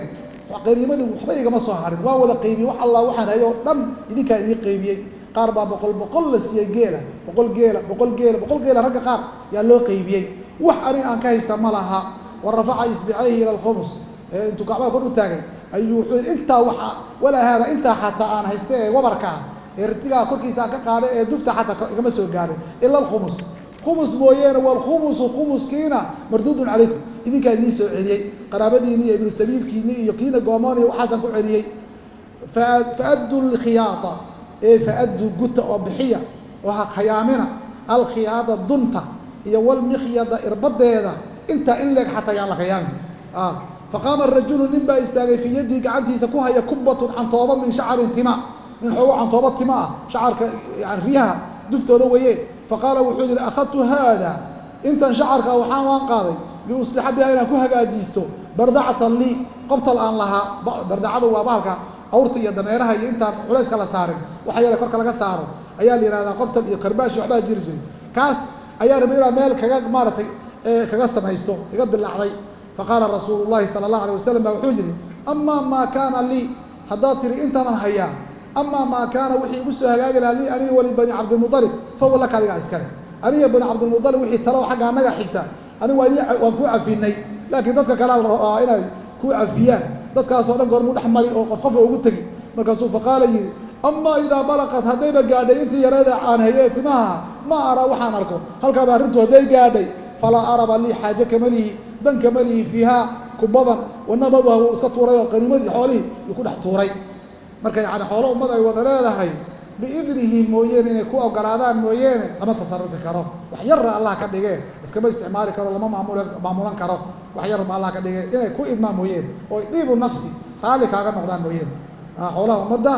qaniimadii waxba igama soo harin, waan wada qaybiyey, wax allah waxaan hayo oo dhan idinkaa idiin qaybiyey. Qaar baa boqol boqol la siiyey geela, boqol geela, boqol geela, boqol geela, ragga qaar yaa loo qaybiyey, wax aniga aan ka haysta ma laha. Wa rafaca isbicayhi ila alkhumus, ee intuu gacmaha kor u taagay ayuu wuxuu yidhi intaa waxa walaa haada intaa xataa aan haysta ee wabarkaa ee ritigaa korkiisa aan ka qaaday ee dufta xataa igama soo gaaray ila alkhumus, khumus mooyeene. Waalkhumusu khumuskiina marduudun calaykum, idinkaa idiin soo celiyey, qaraabadiinni iyo ibnu sabiilkiinni iyo kiina goomoon iyo waxaasaan ku celiyey. Faaddu lkhiyaata Ee fa-adduu guta oo bixiya oo ha khayaamina alkhiyaada dunta iyo walmikhyada irbadeeda, intaa in leeg xataa yaan la khayaamin. Faqaama rajulu, nin baa istaagay, fii yadihi gacantiisa ku haya kubbatun cantooba min shacarin tima, nin xoogo cantooba tima ah, shacarka yani riyaha duftooda weeye. Faqaala wuxuu yidhi: akhadtu haada, intan shacarka waxaan waan qaaday, liuslixa biha, inaan ku hagaajiisto, bardacatan lii, qobtal aan lahaa. Bardacadu waa bahalka awrta iyo dameeraha iyo intaan culayska la saarin waxa yeele korka laga saaro ayaa la yihahdaa. Qobtal iyo karbaash waxbaa jiri jiray, kaas ayaa rabay inaa meel kaga maaratay kaga samaysto, iga dilaacday. Faqaala rasuulu llahi sala allahu alay wasalam baa wuxuu yidhi: amaa maa kaana lii, haddaad tiri intaanan hayaa, amaa maa kaana wixii igu soo hagaagi lahaa, lii aniga wali bani Cabdilmualib, fahuwa laka, adigaa iskale. Aniga bani Cabdilmualib wixii talo xagga annaga xigta, anigu waan kuu cafinay, laakiin dadka kalea la rabaa inay kuu cafiyaan. Dadkaasoo dhan goormuu dhex mari oo qof qofka ugu tegi? Markaasuu faqaala yidhi: amaa idaa balaqad, haddayba gaadhay intii yareeda aan haye timaha, ma araa, waxaan arko halkaaba arrintu hadday gaadhay, falaa araba lii, xaaje kama lihi, dan kama lihi fiihaa kubadan. Wanabaduha, wuu iska tuuray oo qaniimadii xoolihii yuu ku dhex tuuray. Marka yacni xoolo ummad ay wada leedahay biidnihi mooyeene, inay ku ogolaadaan mooyeene, lama tasarufi karo. Wax yarra Allah ka dhigee iskama isticmaali karo, lama maamulan karo. Wax yarba Allah ka dhigee inay ku idmaan mooyeene oo diibu nafsi raalli kaaga noqdaan mooyeene, xoolaha ummadda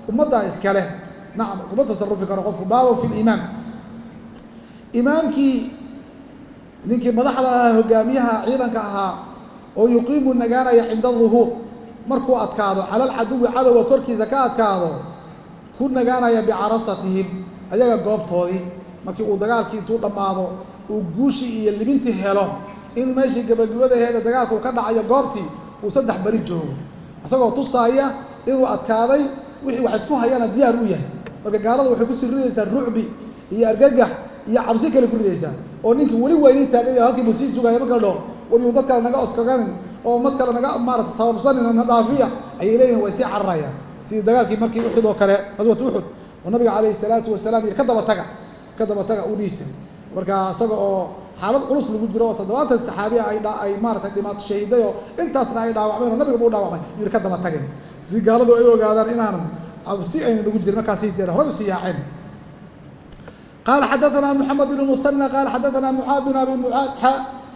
ummaddaa iska leh, nacam, kuma tasarufi karo qofku. Baabo fi limaam, imaamkii, ninkii madaxda ahaa, hogaamiyaha ciidanka ahaa, oo yuqiimu nagaanaya cinda duhuur, markuu adkaado, cala alcaduwi, cadowga korkiisa ka adkaado, ku nagaanaya bicarasatihim, ayaga goobtoodii. Markii uu dagaalkii intuu dhammaado uu guushii iyo libintii helo, in meeshii gabagabadaheeda dagaalka uu ka dhacayo goobtii uu 3 beri joogo, isagoo tusaaya inuu adkaaday, wixii wax isku hayana diyaar u yahay. Marka gaalada waxay kusii ridaysaa rucbi iyo argagax iyo cabsi kale ku ridaysaa, oo ninkii weli waynii taagay halkii buu sii sugaaya. Marka la dhaho wariyuu dad kale naga oskaganin oo ummad kale naga maarata sababsanin na dhaafiya ayay leeyihin, way sii cararayaan. Sidii dagaalkii markii Uxud oo kale, qaswatu Uxud, oo nabiga calayhi salaatu wasalaam yiri ka daba taga, ka daba taga uu dhihi jiray. Marka isaga oo xaalad culus lagu jiro oo 70 saxaabiya ay maaratay dhimaato shahiiday oo intaasna ay dhaawacmeen oo nabiga buu dhaawacmay, yiri ka daba tagay si gaaladu ay ogaadaan inaanan cabsi aynan ugu jirin. Markaasay deen horay usii yaaceen. Qaala xadaثana Mxamed بن Muhanى qaala xadaثana Mucaad بn abi Mucaad xa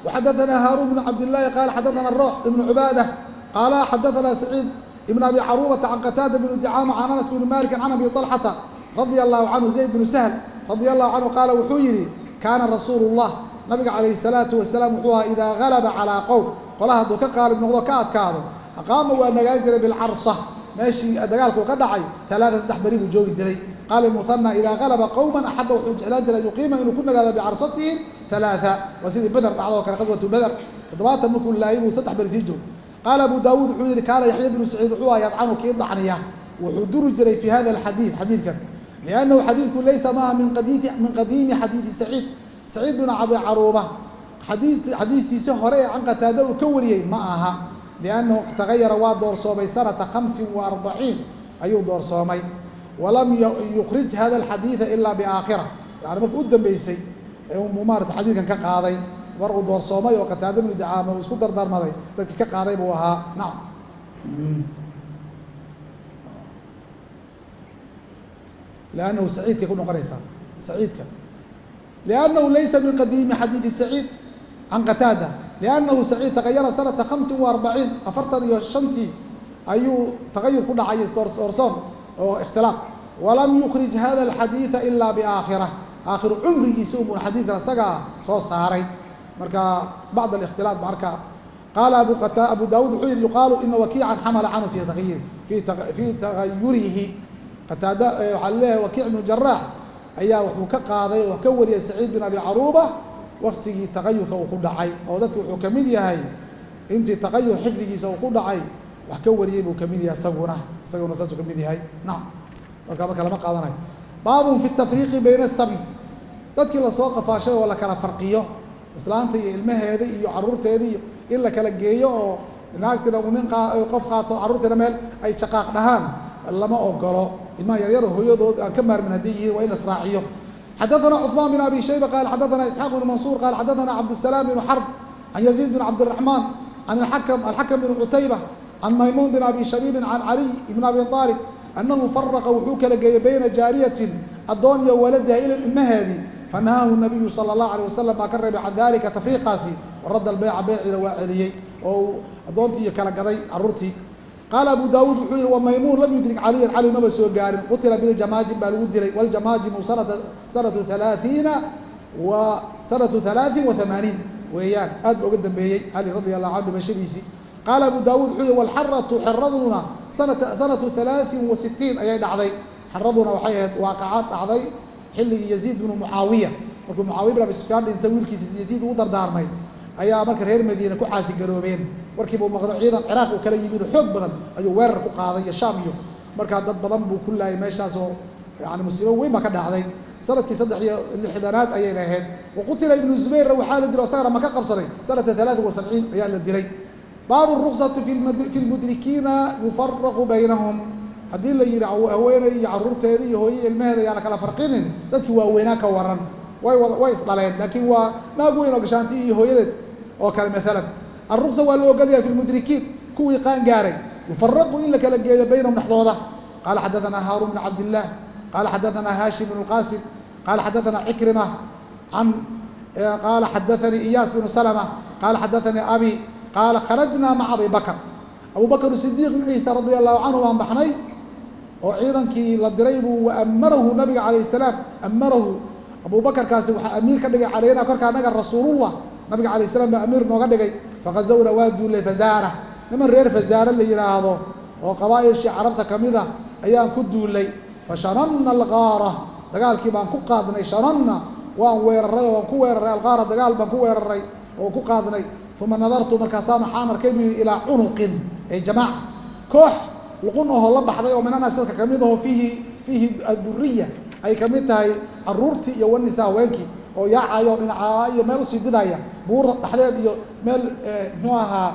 وxadaثana Haaruun بn Cabdالlahi qaala xadaثana Roox ibn Cubaada qaala xadaثana Saciid ibn abi Caruubata can Qataada bn Dicaama can Anas bn Malik can abi طalxata radia allahu canhu Zayd bn Sahl radia allahu canhu qaala wuxuu yidhi: kaana rasuulu الlah, nabiga calayhi الsalaatu wasalaam wuxuu ahaa, idaa galaba calaa qowm, qolaha hadduu ka qaalib noqdo, ka adkaado, aqaama waa nagaan jiray bilcarsa, meeshii dagaalku ka dhacay, alaaa, 3 beri buu joogi jiray. Qaala Muhanى idaa galaba qowman axaba, wuxuu jeclaan jiray yuqiima, inuu ku nagaado, bicarsatihim alaaa. Waa sidii Beder dhacdo oo kale, qaswatu Beder, 70 markuu laayay buu 3 beri sii joog. Qaala Abu Daawuud wuxuu yidhi: kaana Yaxya bnu Saciid wuxuu aha yadcanu, kii dacniya, wuxuu duri jiray, fi hada alxadiid, xadiidkan, liannahu xadiidku laysa maaha min qadiimi xadiidi Saciid, Saciid bin Abi Caruuba xadiiskiisi hore ee can Qataada uu ka wariyey ma aha, liannahu tagayara, waa doorsoomay, sanata 45 ayuu doorsoomay, walam yukhrij hada alxadiida ilaa biaakhira, yani markuu u dambeysay uu maarata xadiidkan ka qaaday, mar uu doorsoomay oo Qataada bnu Dicaama uu isku dardaarmaday dadkii ka qaaday buu ahaa. Nacam, liannahu saciidkay ku noqonaysaa saciidka, liannahu laysa min qadiimi xadiidi Saciid can Qataada, liannahu Saciid tagayara sanata 45, 45-tii ayuu tagayur ku dhacay, doorsoon oo ikhtilaaq, walam yukhrij hada alxadiida ilaa biaakhira, aakhiru cumrigiisa unbuu xadiidkan isagaa soo saaray. Marka bacd alikhtilaaq marka qaala Abu Daawuud wuxuu yihi: yuqaalu ina Wakiican xamala canhu fii tagayurihi. Qataada waxaa leeyahay Wakiic bnu Jaraax ayaa wuxuu ka qaaday oo ka wariyay Saciid bin Abi Caruuba waktigii tagayurka uu ku dhacay, oo dadki wuxuu ka mid yahay intii tagayur xifdigiisa uu ku dhacay wax ka wariyey buu kamid yahay, isaguna saasuu kamid yahay. Nacam, marka lama qaadanayo. Baabun fi tafriiqi bayna asabi, dadkii lasoo qafaashay oo la kala farqiyo, islaanta iyo ilmaheeda iyo carruurteeda, iyo in la kala geeyo oo naagtina uu nin qof qaato, carruurtiina meel ay jaqaaq dhahaan lama ogolo. Ilmaha yaryar oo hooyadood aan ka maarmin hadday yihiin waa in lasraaciyo. Xadaثana Cثmaan بn abi Shayba qaal xadaثana Isxaaq bn Mansuur qaal xadaثana Cabdالsalaam bn Xarb can Yaziid bn Cabdالraxmaan can Alxakm bn Cutayba can Maymuun bn abi Shabiibin can Caliy bn abi Aalib Annahu faraqa wuxuu kala geeyey bayna jaariyatin addoon iyo waladiha ila ilmaheedii, fanahaahu nabiyu sala allahu alayh wasalam baa ka reebay can dalika tafriiqaasi, waradda albayca beyciina waa celiyey oo uu addoontii kala gaday carruurtii. Qaala Abu Daawuud wuxuu yihi, wamaymuun lam yudrik caliyan, cali maba soo gaarin. Qutila biljamaajim baa lagu dilay, waljamaajimu sanatu halaaiina wa sanatu 83 weeyaan, aad ba uga dambeeyey cali radia allahu canhu dhimashadiisii. Qaala Abu Daawuud wuxuu yihi, walxaratu xeraduna sanatu 63 ayay dhacday. Xaraduna waxay ahayd waaqacad dhacday xilligii Yaziid binu Mucaawiya, markuu Mucaawiya bin Abi Sufyaan dhintay wiilkiisa Yaziid uu dardaarmay ayaa marka reer Madiina ku caasigaroobeen. Warkiibuu maqlo ciidan Ciraaq uu kala yimid oo xoog badan ayuu weerar ku qaaday iyo Shaam, iyo markaa dad badan buu ku laayay meeshaasoo yani musiibo weyn baa ka dhacday. Sanadkii 63aad ayayna ahayd. Wa qutila Ibnu Zubayrna waxaa la dilo isagana maka qabsaday sanata 73 ayaa la dilay. Baabu ruksati fi lmudrikiina yufaraqu baynahum. Haddii la yidhi haweeney iyo carruurteeda iyo hooye ilmaheeda yaana kala farqinin, dadkii waaweynaa ka waran? Way isdhaleen, laakiin waa naag weyn oo gashaanti iyo hooyadeed oo kale maalan. Alruksa waa la ogolyahay fi lmudrikiin, kuwii qaan gaaray, yufaraqu in la kala geeyo baynahum dhexdooda. Qaala xadathana Haaruun bn Cabdillaah, qaala xadathana Haashim bn Lqaasim, qaala xadathana Cikrima can qaala xadathanii Iyaas bnu Salma, qaala xadathanii abi, qaala kharajnaa maca Abi Bakr, Abu Bakr Sidiiq maciisa radia allahu canhu baan baxnay oo ciidankii la diray buu. Wa amarahu nabiga calayh salaam, amarahu Abuubakarkaasi waxaa amiir ka dhigay calayna korka anaga rasuulullah, nabiga calayh salam baa amiir nooga dhigay. Faqazawna waa duulay Fazaara, niman reer Fazaara la yidhaahdo oo qabaa'ilshii carabta ka mid ah ayaan ku duulay. Fashananna alqaara, dagaalkii baan ku qaadnay. Shananna waan weeraray oo waan ku weeraray, alqaara dagaal baan ku weeraray oo ku qaadnay. Uma nadartu, markaasaa maxaan arkay buu yidhi ilaa cunuqin ay jamaaca, koox luqun ahoo la baxday oo minanaas dadka kamid aho, fiihi adduriya ay ka mid tahay carruurtii iyo wanisa haweenkii oo yaacayo oo dhinacaa iyo meel usii didaya buur dhexdeed iyo meel muxuu ahaa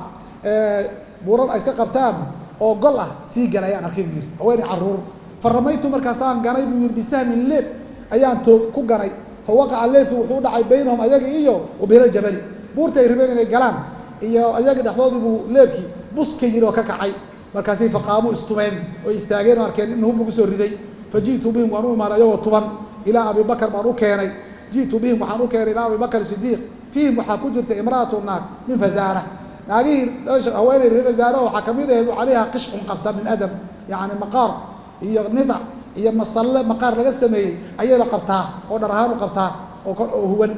buurar ay iska qabtaan oo gol ah sii galay ayaan arkay buu yidhi, haweeney carruur. Faramaytu, markaasaan ganay buu yidhi, bisahmin leeb ayaan toog ku ganay. Fa waqaca leebkii wuxuu dhacay baynahum ayaga iyo wa bayna aljabali, buurta ay rabeen inay galaan iyo ayaga dhexdoodii buu leebkii buska yidhi oo ka kacay. Markaasay faqaamu istubeen oo istaageen oo arkeen in hub lagu soo riday. Fa ji'tu bihim, waan u imaaday ayagoo tuban, ilaa Abi Bakar baan u keenay. Ji'tu bihim, waxaan u keenay ilaa Abi Bakar Sidiiq. Fiihim waxaa ku jirta imra'atu naag min Fazaara, naagihii haweeney reer Fazaara waxaa kamid ahayd calayha qishcun qabta min adam, yacni maqaar iyo nidac iyo masalle maqaar laga sameeyey ayayba qabtaa oo dhar ahaan u qabtaa oo kor oo huwan.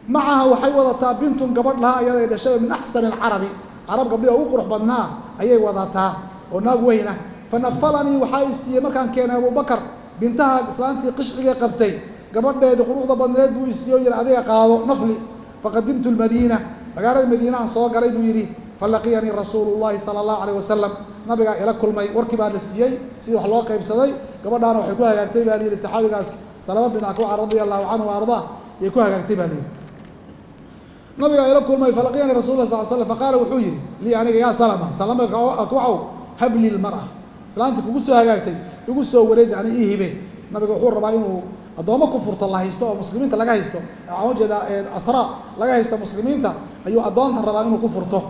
Macaha waxay wadataa bintun gabadh lahaa ayaday dhashay min axsani alcarabi, carab gabdhihi ugu qurux badnaa ayay wadataa oo naag weyna. Fa nafalanii, waxaa i siiyey markaan keenay Abubakar bintaha islaantii qishciga qabtay gabadheedii quruxda badneed buu i siiyey oo yidhi adiga qaado nafli. Faqadimtu lmadiina, magaalada Madiina aan soo galay buu yidhi. Falaqiyanii rasuulu llahi sala allahu alayh wasalam, nabigaa ila kulmay. Warkii baa la siiyey sidii wax loo qaybsaday. Gabadhaana waxay ku hagaagtay baa layidhi saxaabigaas Salama bin Akwaca radia allahu canhu wa ardaa ayay ku hagaagtay baa layidhi. Nabigaa ila kulmay, falaqiyanii rasul lah sal slam, faqaala wuxuu yidhi lii aniga, yaa Salama, Salama Akwacow, habli lmar'a, islaantii kugu soo hagaagtay igu soo wareeji, ani ii hibe. Nabiga wuxuu rabaa inuu addoommo ku furto la haysto oo muslimiinta laga haysto, waxaan ujeedaa asraa laga haysto muslimiinta ayuu addoontan rabaa inuu ku furto.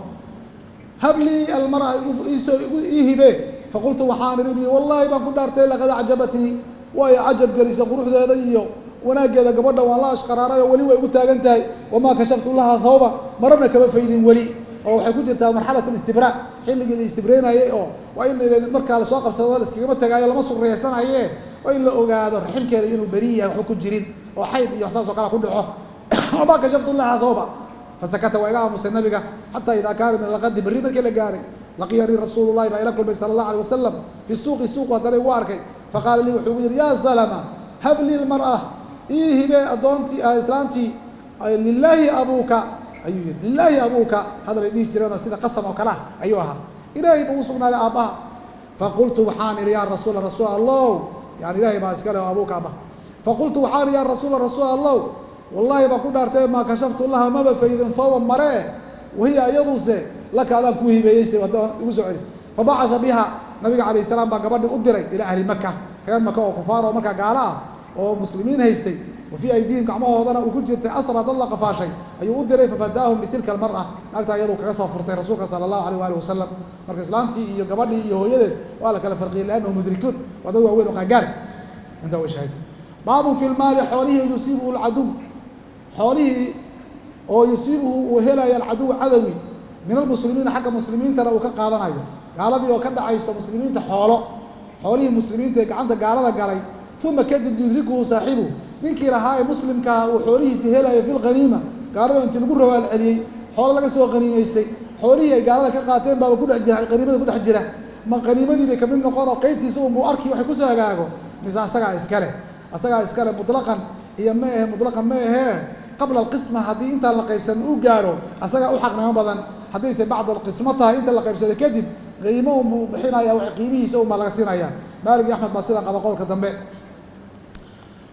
Hablii almara, iisoo ii hibe. Faqultu waxaan idhi bi, wallaahi baan ku dhaartay, laqad acjabatnii, way cajab gelisay quruxdeeda iyo wanaaggeeda gabadha, waan la ashqaraaray oo weli way igu taagan tahay. Wamaa kashaftu laha thawba, marana kama faydin weli, oo waxay ku jirtaa marxalat alistibraa, xilligii la istibraynayay oo waa in markaa lasoo qabsado laiskagama tagaayo, lama surreysanaye, waa in la ogaado raximkeeda inuu beri yahay, waxba ku jirin oo xayd iyo saas oo kale ku dhaco. Wamaa kashaftu laha thawba. Fasakata, waa iga aamusay nabiga, xataa idaa kaana min alqadi, berri markii la gaaray, laqiyanii rasuulu llahi baa ila kulmay sala allah alay wasalam fi suuqi, suuqu haddana igu arkay. Faqaala lii wuxuu igu yidhi, yaa Salama, hablii lmar'a, ii hibe addoontii islaantii, lilaahi abuuka ayuu yidhi. Lilaahi abuuka hadalay dhihi jireenoo sida qasam oo kale ah ayuu ahaa, ilaahay buu u sugnaaday aabbaha. Faqultu waxaan idhi, yaa rasuula, rasuul allow, yani ilaahay baa iskale oo abuuka aabbaha. Faqultu waxaan idhi, yaa rasuula, rasuul allow, wallaahi baan ku dhaartay, maa kashaftu laha, maba faydin thawban maree, wahiya iyaduse laka, adaan kuu hibeeyeyse haddaa igu soo celisay. Fabacatha biha, nabiga calayh salaam baa gabadhii u diray ilaa ahli Maka, reer Maka oo kufaar oo markaa gaalo ah oo muslimiin haystay, wa fii aydiihim gacmahoodana uu ku jirtay asra, dad la qafaashay ayuu u diray. Fafadaahum bitilka almar'a, naagta iyaduu kaga soo furtay rasuulka sala allahu alayh waali wasalam. Marka islaantii iyo gabadhii iyo hooyadeed waa la kala farqiyey liannahu mudrikuun. Waa dad waaweyn oo qaangaare. Intaa way shahayd. Baabun fi lmaali, xoolihii, yusiibuhu alcaduw, xoolihii oo yusiibuhu uu helayo alcaduw cadowi, min almuslimiina, xagga muslimiintana uu ka qaadanayo, gaaladii oo ka dhacayso muslimiinta xoolo, xoolihii muslimiinta ee gacanta gaalada galay. Uma kadib yudrikuhu saaxibuhu, ninkii lahaa ee muslimkaha uu xoolihiisi helayo fi lghaniima, gaalada intii lagu rogaal celiyey xoolo laga soo haniimaystay, xoolihii ay gaalada ka qaateen baaba ku dhex jira, haniimada ku dhex jira. Ma haniimadii bay kamid noqon oo qaybtiisa unbuu arki waxay kusoo hagaago, mise asagaa iskale? Asagaa iskale mutlaqan iyo ma ahe? Mutlaqan ma ahee, qabla alqisma haddii intaan la qaybsan uu gaaro asagaa u xaqnimo badan. Haddayse bacda alqismo tahay, inta la qaybsado kadib, qiimo unbuu bixinaya, wax qiimihiisa unbaa laga siinaya. Maalik iyo Axmed baa sidan qaba qowlka dambe.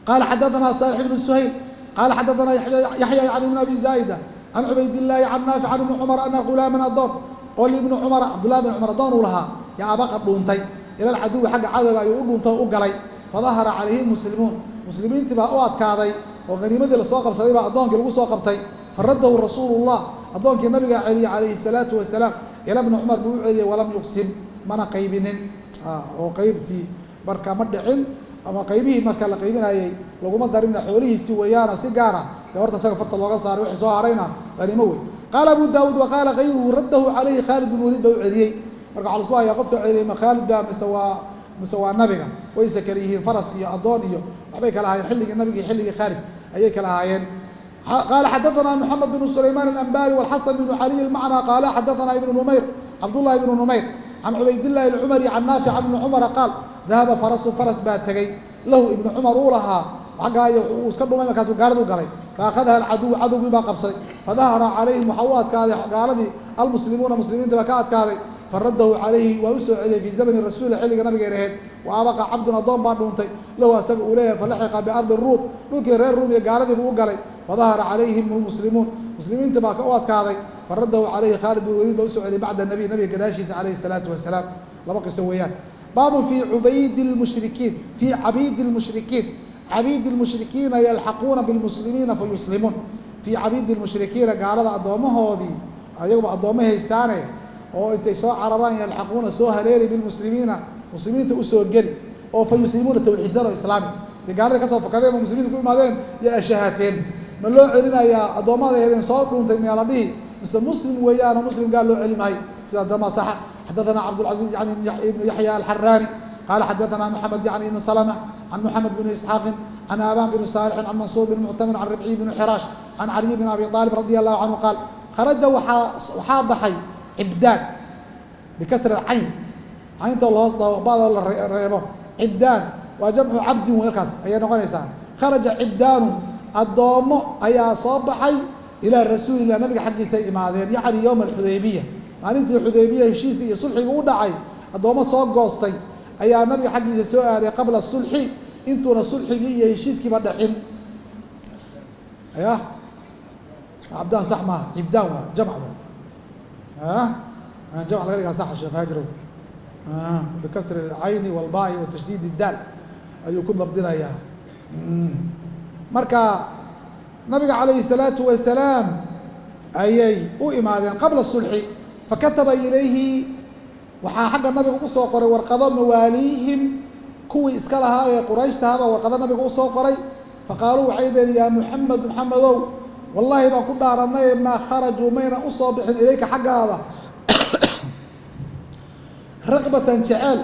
Qala xadaثna صالح بن سhayl qala xadaثna yaحya yعni بn abi zaa'ida can cubaydالlahi can naafic can ibni cumar ana gulaaman, adoon oo libni cumara, Cabdullahi bn Cumar adoon uu lahaa, yaa abaqa dhuuntay ila alcaduwi, xagga cadowga ayuu u dhuuntay o u galay. Fadahara calayhi muslimuun, muslimiintii baa u adkaaday oo haniimadii lasoo qabsaday baa addoonkii lagu soo qabtay. Faradahu rasuulu llah, addoonkii nabigaa celiyey calayhi salaatu wasalaam, ila bni Cumar buu u celiyey. Walam yuqsim, mana qaybinin oo qaybtii marka ma dhicin, ama qaybihii marka la qaybinayey laguma darina. Xoolihiisi weeyaano si gaara dee horta isaga farta looga saaray, wixii soo harayna haniimo wey. Qaala Abu Daawuud wa qaala kayruhu: raddahu calayhi Khaalid bin Waliid baa u celiyey. Marka waxaa lasku hayaa qofka celiyey ma Khaalid baa mise waa nabiga? Wayse kale yihiin, faras iyo addoon iyo waxbay kala ahaayeen xilligii nabiga iyo xilligii Khaalid ayay kala ahaayeen. Qala xadaثna mحamed بن سlayman الأنbari والxasan بن عaliي الmacnى qala xadaثna ibn numayr, Cabdullahi بن numayr, can cubaydillahi الcumari can naafic can ibni Cumara qaal: dahaba farasu, faras baa tegey lahu ibnu Cumar uu lahaa, xaggaayo uu iska dhumay, markaasuu gaaladu galay. Faأkhadaha alcaduw, cadowgii baa qabsaday. Fadahara calayhim, waxaa u adkaaday gaaladii, almuslimuuna, muslimiinta baa ka adkaaday. Faradahu calayhi, waa u soo celiyey fii zamani rasuuli, xilliga nabigeena ahayd. Wa abaqa cabdun, addoon baa dhuuntay lahu asaga uu leeyahay. Falaxiqa biardi Ruum, dhulkii reer Ruum iyo gaaladii buu u galay. Fadahara calayhim almuslimuun, muslimiinta baa ka u adkaaday. Faradahu calayhi Khaalid bin Waliid baa usoo celiyey bacda nabiy, nabiga gadaashiisa calayhi salaatu wasalaam. Laba qiso weeyaan. Baabun fii cubaydi lmushrikiin, fii cabiidi lmushrikiin, cabiidi lmushrikiina yalxaquuna bilmuslimiina fayuslimuun. Fii cabiidi lmushrikiina, gaalada addoommahoodii, ayaguba addoommo haystaane oo intay soo cararaan, yalxaquuna, soo haleeli, bilmuslimiina, muslimiinta usoo geli oo fa yuslimuuna, tawxiidsan oo islaami. Dee gaalada ka soo fakadeen oo muslimiinta ku imaadeen yo ashahaateen, ma loo celinayaa addoommada soo dhuuntay? Miyaa la dhihi mise muslim weeyaanoo muslim gaal loo celi maayo? Sidaa dama saxa. Xadaثna Cabdالcaزiiz yani ibnu Yaxya alxaraani qaala xadaثna Moxamed yani ibn Slma can Moxamed bn Isxaaqin can Aban bn Saalixin can Mansuur bn Muctamir can Ribciy bn Xiraash can Caliy bn Abi Aalib radi allahu canhu qaal: kharaja, waxaa baxay cibdaan, bikasri cayn, cayntoo lahoos dhaho, badoo la reebo. Cibdaan waa jamcu cabdin, markaas ayay noqonaysaa. Kharaja cibdaanu, addoommo ayaa soo baxay ilaa rasuulillah, nabiga xaggiisay imaadeen, yacni yowma alxudaybiya, maalintii Xudaybiya heshiiska iyo sulxiga u dhacay. Addoommo soo goostay ayaa nabiga xaggiisa soo aaday qabla sulxi, intuuna sulxigii iyo heshiiskiiba dhacin. Ya cabdaan sax maaha, cibdaan waa jamc waa jamc laga dhigaa saxa. Sheekh Haajrow bikasri alcayni walbaai wa tashdiid iddaal ayuu ku dabdinayaa. Marka nabiga calayhi salaatu wasalaam ayay u imaadeen qabla sulxi. Fakataba ilayhi, waxaa xagga nabiga usoo qoray warqado mawaaliihim, kuwii iska lahaa ee Qurayshtahabaa warqado nabiga usoo qoray. Faqaaluu, waxay dhaheen: yaa Muxamed, Muxamedow, wallaahi baan ku dhaaranay, maa kharajuu, mayna usoo bixin ilayka xaggaada raqbatan, jeceel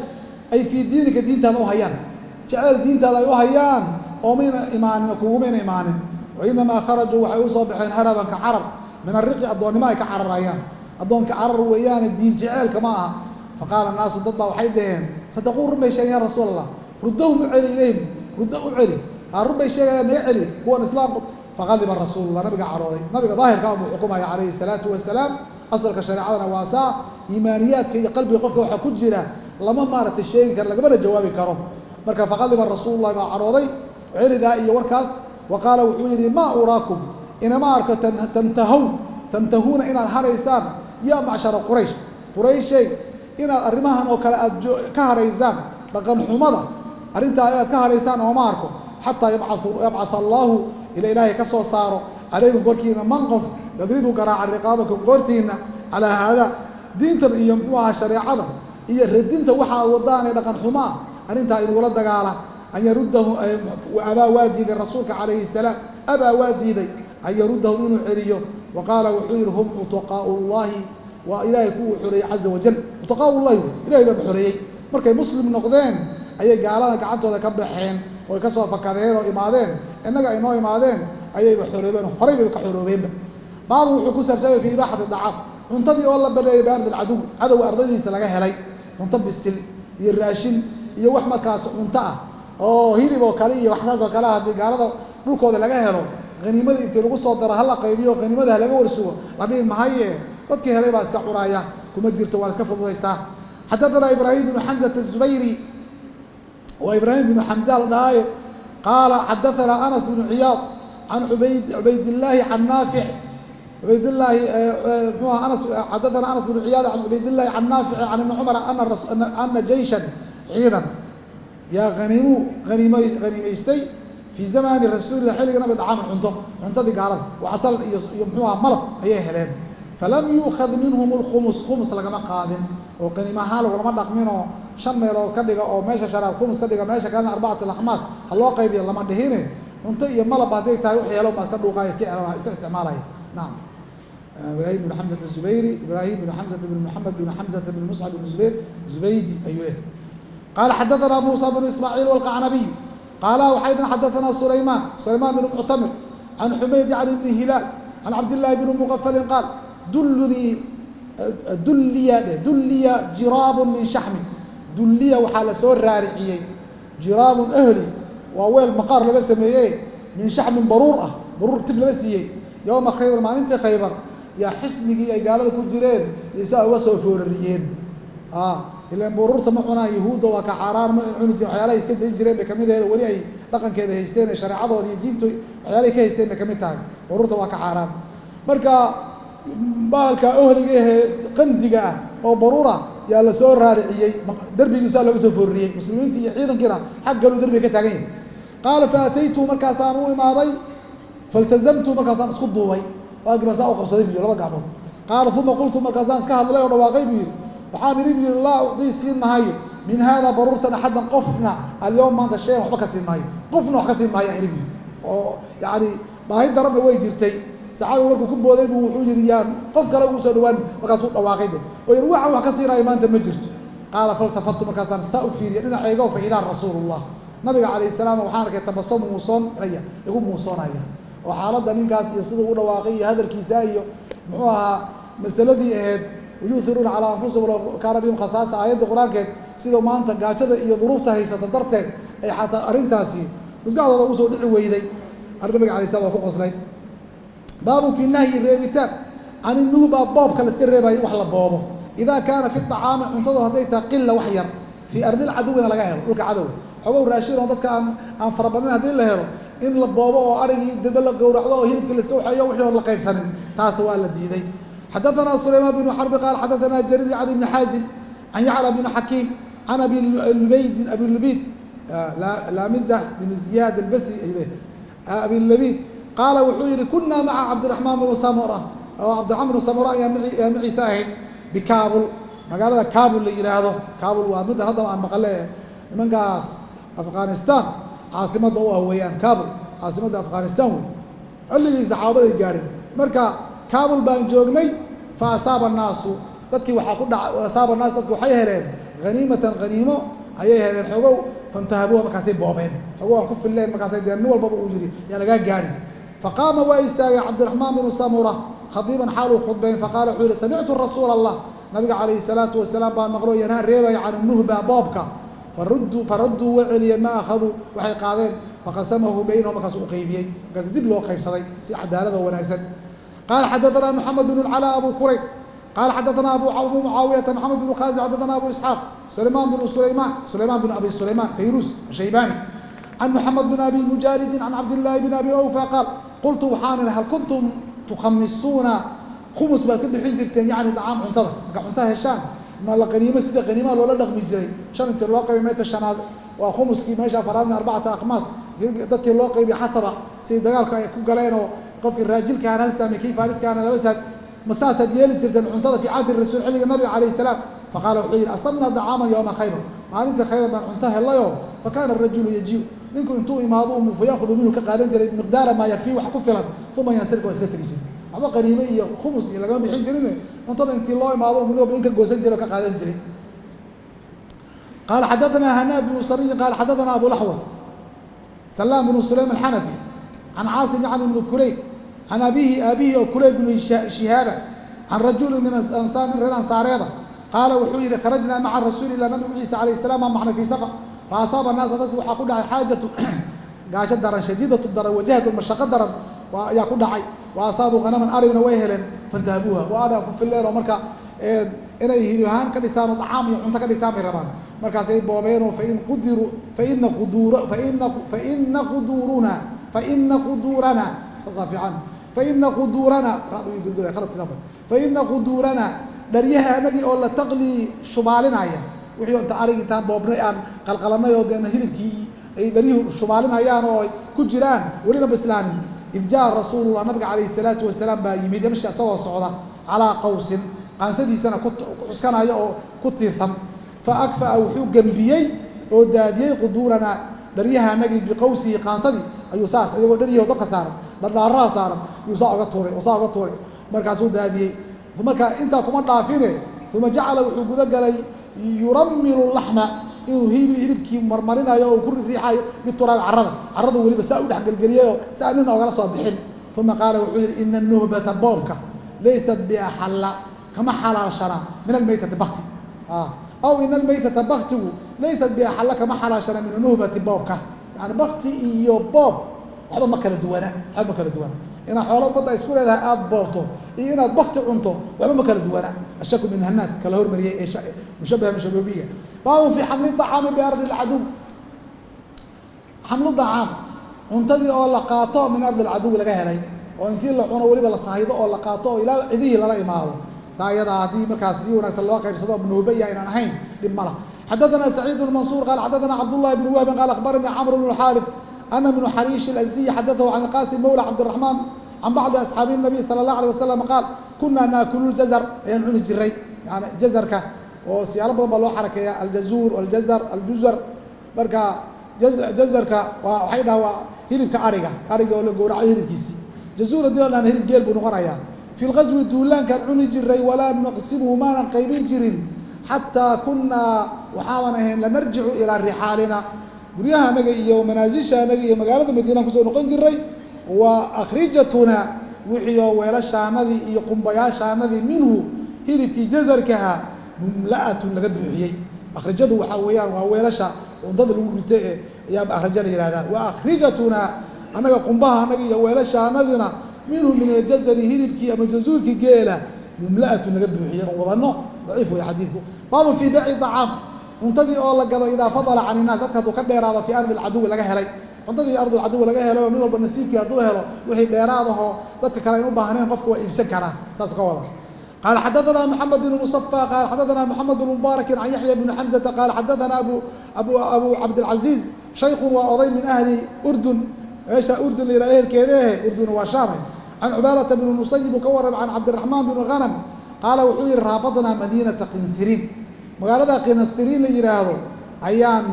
ay fii diinika, diintaada u hayaan, jeceel diintaada ay u hayaan oo mayna imaanin, kugumayna imaanin. Wainamaa kharajuu, waxay usoo baxeen haraban, ka carar, min ariqi, addoonnimo ay ka cararayaan, addoonka carar weeyaane, diin jeceelka ma aha. Faqaala naasu, dad baa waxay dhaheen: sadaquu, run bay sheegeen, ya rasuul Allah, ruddahum, u celi, ilayhim, ruddo u celi, haa, run bay sheegayaan, naga celi kuwan islaamku. Faqadiba rasuulullah, nabiga carooday. Nabiga daahirkaa buu xukumaya calayhi salaatu wasalaam. Asalka shareecadana waa saa. Iimaaniyaadka iyo qalbiga qofka waxaa ku jira lama maaragtay sheegi karo, lagamana jawaabi karo. Marka faqadiba rasuululahi baa carooday celidaa iyo warkaas. Wa qaala, wuxuu yidhi: maa uraakum, inama arko, tantahow, tantahuuna, inaad haraysaan, yaa macshara Quraysh, Qurayshay, inaad arrimahan oo kale aad ka haraysaan, dhaqan xumada arrintaa inaad ka haraysaan ooma arko, xataa yabcatha allaahu, ila ilaahay ka soo saaro calaykum korkiina man qof yadribu, garaaca, riqaabakum, qoortiina, calaa haada, diintan iyo muxuu ahaa shareecada iyo radinta waxa aad wadaan ee dhaqan xumaa. Arrintaa inugula dagaala an yaruddahu. Abaa waa diiday rasuulka calayhi salaam, abaa waa diiday an yaruddahum inuu celiyo. Wa qaala wuxuu yidhi hum cutaqaau llahi, waa ilaahay kuwuu xoreeyey caza wajal. Cutaqaau llahi wey, ilahay baaba xoreeyey. Markay muslim noqdeen ayay gaalada gacantooda ka baxeen oy ka soo fakadeen oo imaadeen, innaga ay noo imaadeen ayayba xoroobeen, horay bayba ka xoroobeenba. Baabu wuxuu ku saabsanyay fii ibaaxati dacaam, cuntadii oo la baneeyay biardi alcaduw, cadowga ardadiisa laga helay cunto bisil iyo raashin iyo wax markaas cunto ah oo hilib oo kale iyo wax saas oo kale ah. Haddii gaalada dhulkooda laga helo, haniimadii intii lagu soo daro hala qaybiyo, haniimada ha laga warsugo la dhihi mahaye, dadkii helay baa iska cunaaya, kuma jirto, waa iska fududaystaa. Xadathana Ibraahim bnu Xamzata Zubayri, waa Ibraahim bnu Xamza la dhahaaye, qaala xadathana Anas bnu Ciyaad can Cubaydillaahi can Naafic. Cubaydillaahi mxuu aha Anas? Xadathana Anas bnu Ciyaad can Cubaydillahi can Naafici can Ibni Cumar ana jeyshan, ciidan yaa haniimu haniim haniimaystay fii zamani rasuulillah, xilliga nabi, dacaaman cunto, cuntadii gaalada wa casal iyo muxuu aha malab ayay heleen. Falam yuukhad minhum alkhumus, khumus lagama qaadin oo qaniim ahaan lagulama dhaqminoo shan meelood ka dhiga oo meesha shanaad khumus ka dhiga, meesha kalena arbacatu akhmaas ha loo qaybiya lama dhihine. Cunto iyo malab hadday tahay wixii helo baa iska dhuuqaya, iska isticmaalaya. Nacam. Ibraahim bn Xamsata Zubayri, Ibraahim bn Xamsata bn Moxamed bn Xamsata bn Muscab bn Zubayr Zubaydi ayuu leehay. Qaala xadathana Muusa bnu Ismaaciil walqacnabiy qaala waxay dhan xadathana Sulaymaan, Sulaymaan bn Muctamir, can Xumayd can Ibni Hilaal can Cabdillahi bni Muqafalin qaal dullunii dulliya dheh dulliya jiraabun min shaxmin. Dulliya waxaa la soo raariciyey jiraabun ahli, waa weel maqaar laga sameeyey, min shaxmin baruur ah, baruur tif laga siiyey. Yowma Khaybar, maalintii Khaybar, yaa xisnigii ay gaalada ku jireen iyo saa uga soo foorariyeen. Ilaan baruurta ma cunaan yahuudda, waa ka xaaraan, ma cuni jiren, waxyaalahay iska dayn jireen bay kamid ahayd oo weli ay dhaqankeeda haysteen ee shareecadooda iyo diinto waxyaalahay ka haysteen bay kamid tahay. Baruurta waa ka xaaraan. Marka bahalka ohliga ahee qandiga ah oo baruura yaa la soo raariciyey, derbigiisaa looga soo foorariyey. Muslimiintii iyo ciidankiina xag galuu derbiga ka taagan yahay. Qaala fa ataytuhu, markaasaan u imaaday, faltazamtu, markaasaan isku duubay, waagii baan saa u qabsaday buu yidhi laba gacmood. Qaala uma qultu, markaasaan iska hadlay oo dhawaaqay buu yidhi, waxaan idhi buu yidhi laa ucdii, siin maayo, min haada baruurtan axaddan, qofna, alyawm maanta shayan, waxba ka siin maayo, qofna wax ka siin maayo aan idhi buu yidhi. Oo yacni baahi daranna way jirtay. Saxaabigu markuu ku booday buu wuxuu yidhi yaan qof kale ugu soo dhawaan, markaasuu dhawaaqay de oo yidhi waxaan wax ka siinaayo maanta ma jirto. Qaala faltafatu, markaasaan saa u fiiriyay dhinacayga oo fa idaa rasuulullah, nabiga calayhi salaam, waxaan arkay tabasamu muusoonaya, igu muusoonaya oo xaaladda ninkaas iyo siduu u dhawaaqay iyo hadalkiisa iyo muxuu ahaa masaladii ahayd wayuhiruuna calaa anfusihim walaw kaana bihim khasaasa, aayadda qur-aankeed, siduu maanta gaajada iyo duruufta haysata darteed ay xataa arrintaasi maskaxdooda ugu soo dhici weyday. Arrin nabiga alayh salam waa ku qoslay. Baabu fii nahyi, reebitaan, can inuhba, boobka la iska reebayo, wax la boobo, idaa kaana fi acaami, cuntadu hadday tahay qila, wax yar, fii ardil caduwina laga helo, dhulka cadowga xogow raashin oo dadka aan farabadnin haddii la helo, in la boobo oo arigii debe la gowracdo oo hilibkii la iska waxeeyo wixii oon la qaybsanin, taas waa la diiday. Xadathana Sulaymaan bnu Xarbi qaal xadathana Jariir can Ibni Xaazim can Yacla bni Xakiim can Abi Lubaydin, Abi Lubiid, Laamizah bn Ziyaad Albasri ayuu leeyahay, Abi Labiid, qaala wuxuu yidhi kunaa maca Cabdiraxmaan bnu Samura, oo Cabdiraxmaan bnu Samura ayaa maciisa ahayd bikaabul, magaalada Kaabul la yidhaahdo. Kaabul waa middan haddaba aan maqale nimankaas Afghanistan caasimadda u ah weeyaan. Kaabul caasimadda Afghanistan wey, xilligii saxaabaday gaadhin. Marka Kaabul baan joognay. Fa asaaba annaasu, dadkii waxaa ku dhaca, asaaba annaas, dadki waxay heleen haniimatan, haniimo ayay heleen xogow. Fantahabuuha, markaasay boobeen xogow aan ku filleen, markaasay dee nin walbaba uu yidhi yaa lagaa gaadhin. Faqaama, waa istaagay Cabdiraxmaan bnu Samura khadiiban, xaaluu khudbayn. Faqaala wuxuu yihi samictu rasuula allah, nabiga calayhi salaatu wasalaam baan maqlo, yanhaa, reebaya, can nuhba, boobka. Faradduu, way celiyeen, maa akhaduu, waxay qaadeen. Faqasamahu baynahum, markaasuu u qaybiyey, markaas dib loo qaybsaday si cadaalad oo wanaagsan. Qaala xadathana Moxamed bn Lcalaa Abu Kurayb qaala xadathana Abu Mucaawiyata Maxamed bnu Khaasim xadathana Abu Isxaaq Sulaymaan bnu Sulaymaan, Sulaymaan bn Abi Sulaymaan Fayruus Shaybani, can Moxamed bn Abi Mujaalidin can Cabdillaahi bn Abi Awfa qaal qultu, waxaan idhi hal kuntum tukhamisuuna, khumus baad ka bixin jirteen, yacni dacaam, cuntada marka cunta heshaan, ma la qaniimo, sida qaniimaha loola dhaqmi jiray, shan intii loo qaybay meesha shanaad waa khumuskii, meesha afaraadna arbacata akhmaas, dadkii loo qaybiy xasaba sidii dagaalka ay ku galeen oo qofkii raajilkaana hal saami, kii faariskaana laba saami, ma saasaad yeeli jirteen cuntada fii cahdi rasuul, xilliga nabiga calayhi salaam? Faqaala wuxuu yidhi asabnaa dacaaman yowma Khaybar, Maalintii Khaybar baan cunto helayoo, fa kaana arajulu yajiu, ninku intuu imaado fa yaahudu minhu, ka qaadan jiray miqdaara maa yakfii, wax ku filan, uma yansarifu, waa iska tegi jiray. Waxba qaniime iyo khumus iyo lagama bixin jirin. Cuntada intii loo imaado nin walba in ka goosan jiray oo ka qaadan jiray. Qaala xadaثana hanaad bnu sariyi qaala xadaثana abulaxwas salaam bnu sulaym alxanafi can caasim yacni ibni kurayb can abiihi, aabihi oo Kurayb bnu Shihaaba, can rajulin min ansaar, min reer ansaareeda, qaala wuxuu yidhi: kharajnaa maca rasuuli illah, nabigu ciisa calayh salaam baan baxnay, fii safar, fa asaaba naasa, dadku waxaa ku dhacay xaajatu, gaajo daran, shadiidatu daran, wajahdu, mashaqo daran ayaa ku dhacay. Wa asaabuu hanaman, aribna way heleen, fantahabuuha, waa adhiga ku filleen oo marka inay hilib ahaan ka dhigtaan oo dacaam iyo cunto ka dhigtaan bay rabaan. Markaasay boobeenoo fain qudiru faina quduur faina faina quduuruna faina quduurana, saasaa fiican, faina quduurana faina quduurana, dharyaha anagii oo la taqlii, shubaalinaya wixii inta arigi intaan boobnay aan qalqalanay oo deena hilibkii ay dharyuhu shubaalinayaan oo ay ku jiraan, welina bislaanin. Id jaa rasuulullah, nabiga calayhi salaatu wasalaam baa yimid, yamshi, asagoo socda, calaa qawsin, qaansadiisana ku cuskanaya oo ku tiirsan. Fa akfa'a, wuxuu gembiyey oo daadiyey, quduurana, dharyaha anagii, biqawsihi, qaansadii ayuu saas, iyagoo dharyaho dabka saaran, dhardhaaraha saaran, ayuu saa uga tuuray oo saa uga tuuray. Markaasuu daadiyey. Marka intaa kuma dhaafine, uma jacala, wuxuu guda galay, yuramilu laxma, inuu hilibkii marmarinayo oo ku riixayo, bituraabi, carrada. Carradu weliba saa u dhexgelgeliyayoo si aan nina ogala soo bixin. Uma qaala, wuxuu yidhi: ina nuhbata, boobka, laysat biaxalla, kama xalaashana, min almaytati, bakti, aw ina almaytata, baktigu, laysat biaxalla, kama xalaashana, min anuhbati, boobka. Yani bakti iyo boob waxba ma kala duwana, waxba ma kala duwana. Inaad xoolo ummadda isku leedahay aada boobto iyo inaad bakti cunto waxba ma kala duwana. Ashaku min hanaad kala hormariyey ee mushabaha mushababiga. Baabun fi xamli acaami biardi alcaduw. Xamlu dacaam, cuntadii oo la qaato, min ardi alcaduw laga helay, oo intii la cuno weliba la sahaydo oo la qaato oo ilaa cidihii lala imaado. Taa iyadaa haddii markaas si wanaagsan loo qaybsado, nuuba iyo aynan ahayn, dhib ma lah. Xadaثna سacيid بن maنصuر qال xadaثna cabdاللahi بن wهbi qال akhbaranii cmr بن الxاrث ana بن xariish الأزdiي xadaثhu can الqاsim mawlى cabdiلرaحmaan can bacdi asxaabi الnabiy salى الlaه alيه wasalam qaal: kunaa naakulu ljazar, ayaan cuni jiray. Yani jazarka oo siyaalo badan baa loo xarakeeya, aljazuur, aljazar, aljuzar. Marka jazarka waa waxay dhaha waa hilibka ariga, ariga oo la gowracayo hilibkiisii. Jazuur haddii la dhahan, hilib geel buu noqonayaa. Fi lqaswi, duulaankaan cuni jiray, walaa naqsimuhu, maanan qaybin jirin, xataa kunaa, waxaaban ahayn, lanarjicu ilaa rixaalina, guryaha anaga iyo manaasisha anaga iyo magaalada madiinaan kusoo noqon jiray, wa akhrijatuna, wixii oo weelashaanadii iyo qumbayaashaanadii, minhu, hilibkii jazarkaha, mumla'atun, laga buuxiyey. Akhrijadu waxaa weeyaan waa weelasha cuntada lagu rito ee ayaa akhraja la yihahdaa. Wa akhrijatuna, annaga qumbaha annaga iyo weelashaanadina, minhu, min aljazari, hilibkii ama jazuurkii geela, mumla'atun, laga buuxiyey oon wadano. Daciif wey xadiidku. Baabun fii bayci acaam, cuntadii oo la gado, idaa fadala can innaas, dadka hadduu ka dheeraado, fii ardi alcaduwi laga helay. Cuntadii ardulcaduwi laga helay oo mid walba nasiibkii hadduu helo, wixii dheeraadahoo dadka kale ayn u baahnayn, qofka waa iibsan karaa, saas ka wada. Qaala xadaثna mxamed bn muصفى qaala xadaثna mxamed bn mubaaraki can yaxya bni xamزata qaala xadaثana abu cabdilcaziiz, shaykun, waa oday, min ahli urdun, meesha urdun la yihah ehelkeedeehe, urduna waa shaame, can cubaalata bni musayib uu ka warramay, can cabdiraxmaan bni ghanam qaala wuxuu yihi: raabadnaa madiinata qinsiriin, magaalada qinsiriin la yidhaahdo ayaan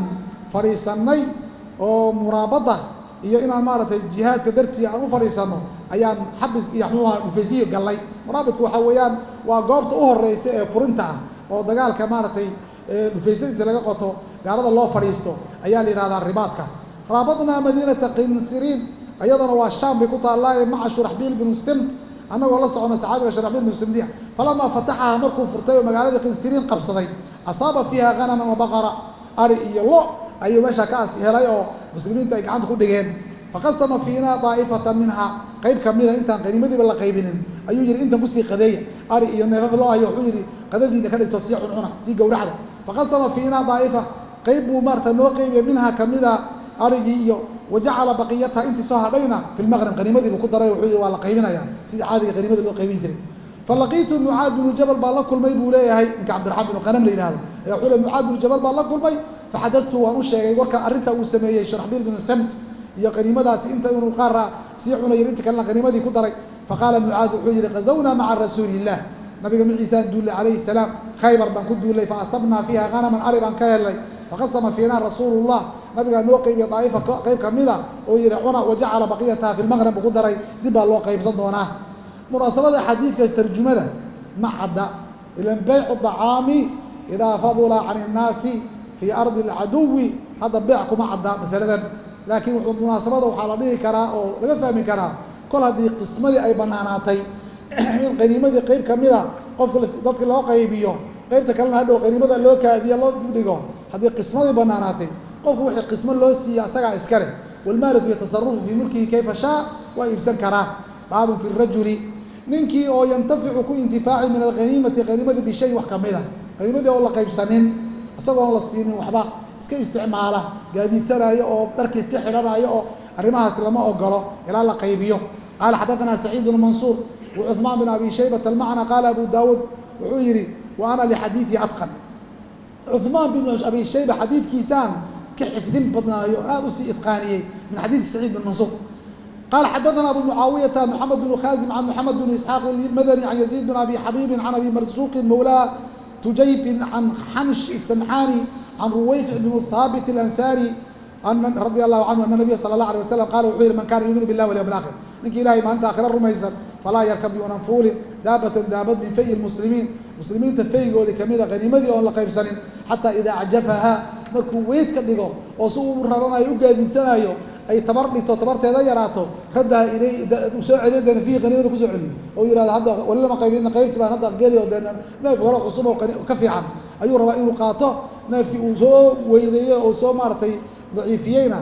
fadhiisannay, oo muraabadda iyo inaan maaragtay jihaadka dartii aan u fadhiisanno ayaan xabis iyo muxuuha dhufaysiyo gallay. Muraabidku waxaa weeyaan waa goobta u horeysa ee furinta ah oo dagaalka maaragtay dhufaysada inta laga qoto gaalada loo fadhiisto ayaa la yihahdaa ribaadka. Raabadnaa madiinata qinsiriin, iyadana waa shaam bay ku taallaaye, maca shuraxbiil binu simt, annagoo la socona saxaabiga shuraxbiil binu simdiya. Falamaa fataxaha, markuu furtay oo magaaladii qinsiriin qabsaday, asaaba fiiha hanaman wa baqara, ari iyo lo ayuu meesha ka helay oo muslimiinta ay gacanta ku dhigeen. Faqasama fiina daa'ifatan minha, qayb kamida, intaan qaniimadiiba la qaybinin ayuu yihi: intan kusii qadeeya. Ari iyo neefaf loo hayo, wuxuu yidhi: qadadiina ka dhigto, sii cuncuna, sii gowracda. Faqasama fiina daa'ifa, qayb buu maarata noo qaybiya, minha, kamida arigii iyo, wa jacala baqiyataha, intii soo hadhayna, fi lmaqrib, qaniimadiibuu ku daray. Wuxuu yihi: waa la qaybinaya sidii caadiga qaniimada loo qaybin jiray. Falaqiitu mucaad binu jabal baan la kulmay, buu leeyahay ninka Cabdiraxmaan binu qanam la yihahdo ayaa. Wuxuu le: Mucaad binu Jabal baan la kulmay. Faxadadtu, waan u sheegay warka arrinta uu sameeyey sharaxbiil binu samt iyo qaniimadaasi, inta inuu qaara sii cunayay, inta kalena qaniimadii ku daray. Faqaala mucaad, wuxuu yihi: qazawnaa maca rasuuli illah, nabiga maciisaan duullay, calayhi salaam, Khaybar baan ku duullay. Fa asabnaa fiiha hanaman, ari baan ka helnay. Faqasama fiina rasuulullah, nabigaa noo qaybiya daa'ifa qayb ka mida oo yihi cuna, wajacala baqiyataha fi lmaqrib buu ku daray, dib baa loo qaybsan doonaa. Munaasabada xadiidka tarjumada ma cadda, ilan baycu dacaami idaa fadula can innaasi fii ardi alcaduwi hadda beec kuma cadda masaladan, laakiin wuxuu munaasabada waxaa la dhihi karaa oo laga fahmi karaa kol haddii qismadii ay bannaanaatay in qaniimadii qayb ka mida qofka dadka loo qaybiyo, qaybta kalena hadhow qaniimada loo kaadiyo loo dibdhigo. Haddii qismadii bannaanaatay, qofku wixii qismo loo siiya asagaa iska leh, walmaaliku yatasarufu fii mulkihi kayfa shaa, waa iibsan karaa. Baabun fi rajuli, ninkii oo yantaficu ku intifaaci min alghaniimati, haniimadii bishay wax ka mida, haniimadii oo la qaybsanin, isagoon la siinin waxba iska isticmaala, gaadiidsanaayo oo dharkii iska xidhanaayo, oo arrimahaas lama ogolo ilaa la qaybiyo. Qaala xaddatanaa Saciid bnu Mansuur wa Cuثmaan bin Abi Shaybata almacna. Qaala Abu Daawuud wuxuu yidhi: wa ana lixadiiثi atqan. Cuثmaan bin Abi Shayba xadiidkiisaan ka xifdin badnaayo, aad usii itqaaniyey min xadiidi Saciid bin Mansuur. Qala xadaثna abu Mucaawiyata Moxamed bnu Khazim can Moxamed bn Isxaaq almadani can Yaziid bn Abi Xabiibin can Abi Marsuuqin mawlaa Tujaybin can Xansh Isamxaani can Ruwayfic bn Haabit alansaari radi allahu canhu ana nabiya sala allah alay wasalam qala wuxuu yihi: man kana yuuminu billah walyawm alaakhir, ninkii ilahay maalinta aakhira rumaysan, falaa yarkab, yuunan fuulin, daabatan daabad min fayi lmuslimiin, muslimiinta faygoodii kamida, haniimadii oon la qaybsanin, xataa idaa acjafahaa, markuu weyd ka dhigo oo si uu raranayo u gaadiidsanayo ay tabar dhigto, tabarteeda yaraato, raddaha ilay, soo celiyo deena fiihi, haniimada kusoo celiyo oo yihahdo hadda wali lama qaybin, qaybtii baan hadda geli, oo dee neef hore cusub oo ka fiican ayuu rabaa inuu qaato, neefkii uu soo weydeeyey oo soo maaratay daciifiyeyna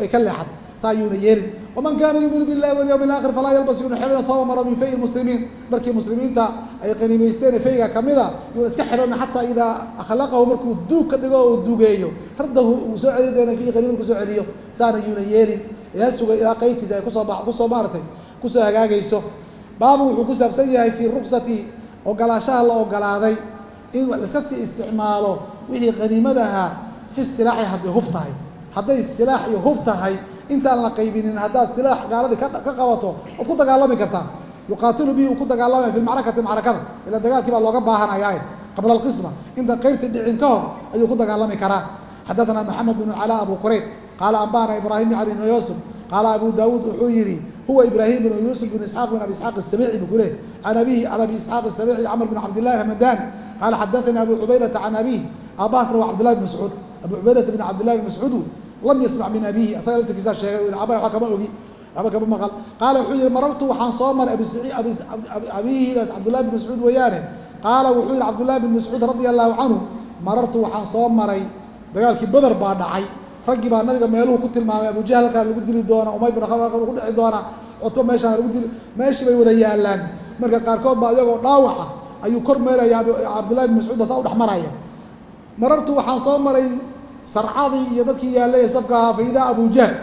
ay ka leexad, saa ayuuna yeelin. Waman kaana yuuminu billahi walyawmi alaakhir falaa yalbas, yuuna xidhan, thawba mara min fayi lmuslimiin, dharkii muslimiinta ay qaniimaysteen ee fayga kamida yuuna iska xidhan, xataa idaa akhlaqahu, markuu duug ka dhigo oo duugeeyo, raddahu, uu soo celiyo deena fiihi, qaniimada kusoo celiyo, saana yuuna yeelin, ilaa sugay ilaa qaybtiisa ay kusoo kusoo maaratay kusoo hagaagayso. Baabu wuxuu ku saabsan yahay fii ruksati, ogolaashaha la ogolaaday in laiska sii isticmaalo wixii qaniimadaha fi silaaxi, hadday hub tahay, hadday silaax iyo hub tahay, intaan la qaybinin haddaad silaax gaaladii ka qabato waad ku dagaalami kartaa. Yuqaatilu bihi, uu ku dagaalamaya, fi lmacrakati, macrakada, ila dagaalkii baa looga baahanayaaye, qabla alqisma, intaan qaybta dhicin ka hor ayuu ku dagaalami karaa. Xadaثna Moxamed bn Calaa Abu Kurayb qaala anba'ana Ibrahim cali bn Yuusuf. Qaala Abu Daawuud wuxuu yidhi: huwa Ibrahim bn Yuusuf bn Isxaaq bn Abi Isxaaq asabici buu ku lehy, can abihi can Abi Isxaaq asabici Camr bn Cabdillahi Hamadani. Qaala xadaثani Abu Cubaydata can abihi, aabbahaasna waa Cabdillahi bn Mascuud, Abu Cubaydata bn Cabdillahi bn Mascuud wey, lam yasmac min abiihi, asaga laftirkiisaa sheegay, u yidhi abbahay waxba kama ogi, waxba kama maqal. Qaala wuxuu yihi: marartu, waxaan soo maray abihiidaas Cabdullahi bn Mascuud weeyaane. Qaala wuxuu yihi Cabdullahi bn Mascuud radia allahu canhu: marartu, waxaan soo maray, dagaalkii Beder baa dhacay, raggii baa nabiga meeluhu ku tilmaamay, Abujahl halkaa lagu dili doona, Umay bin Khalaf halkaa lagu dhici doonaa, Cutbo meeshaan lagu dili, meeshii bay wada yaallaan. Marka qaarkood baa iyagoo dhaawaca ayuu kor meelaya, Cabdullahi bin Mascuud baa saa u dhex maraya. Marartu, waxaan soo maray sarcadii iyo dadkii yaallay ee safka ahaa, fa idaa Abujahl,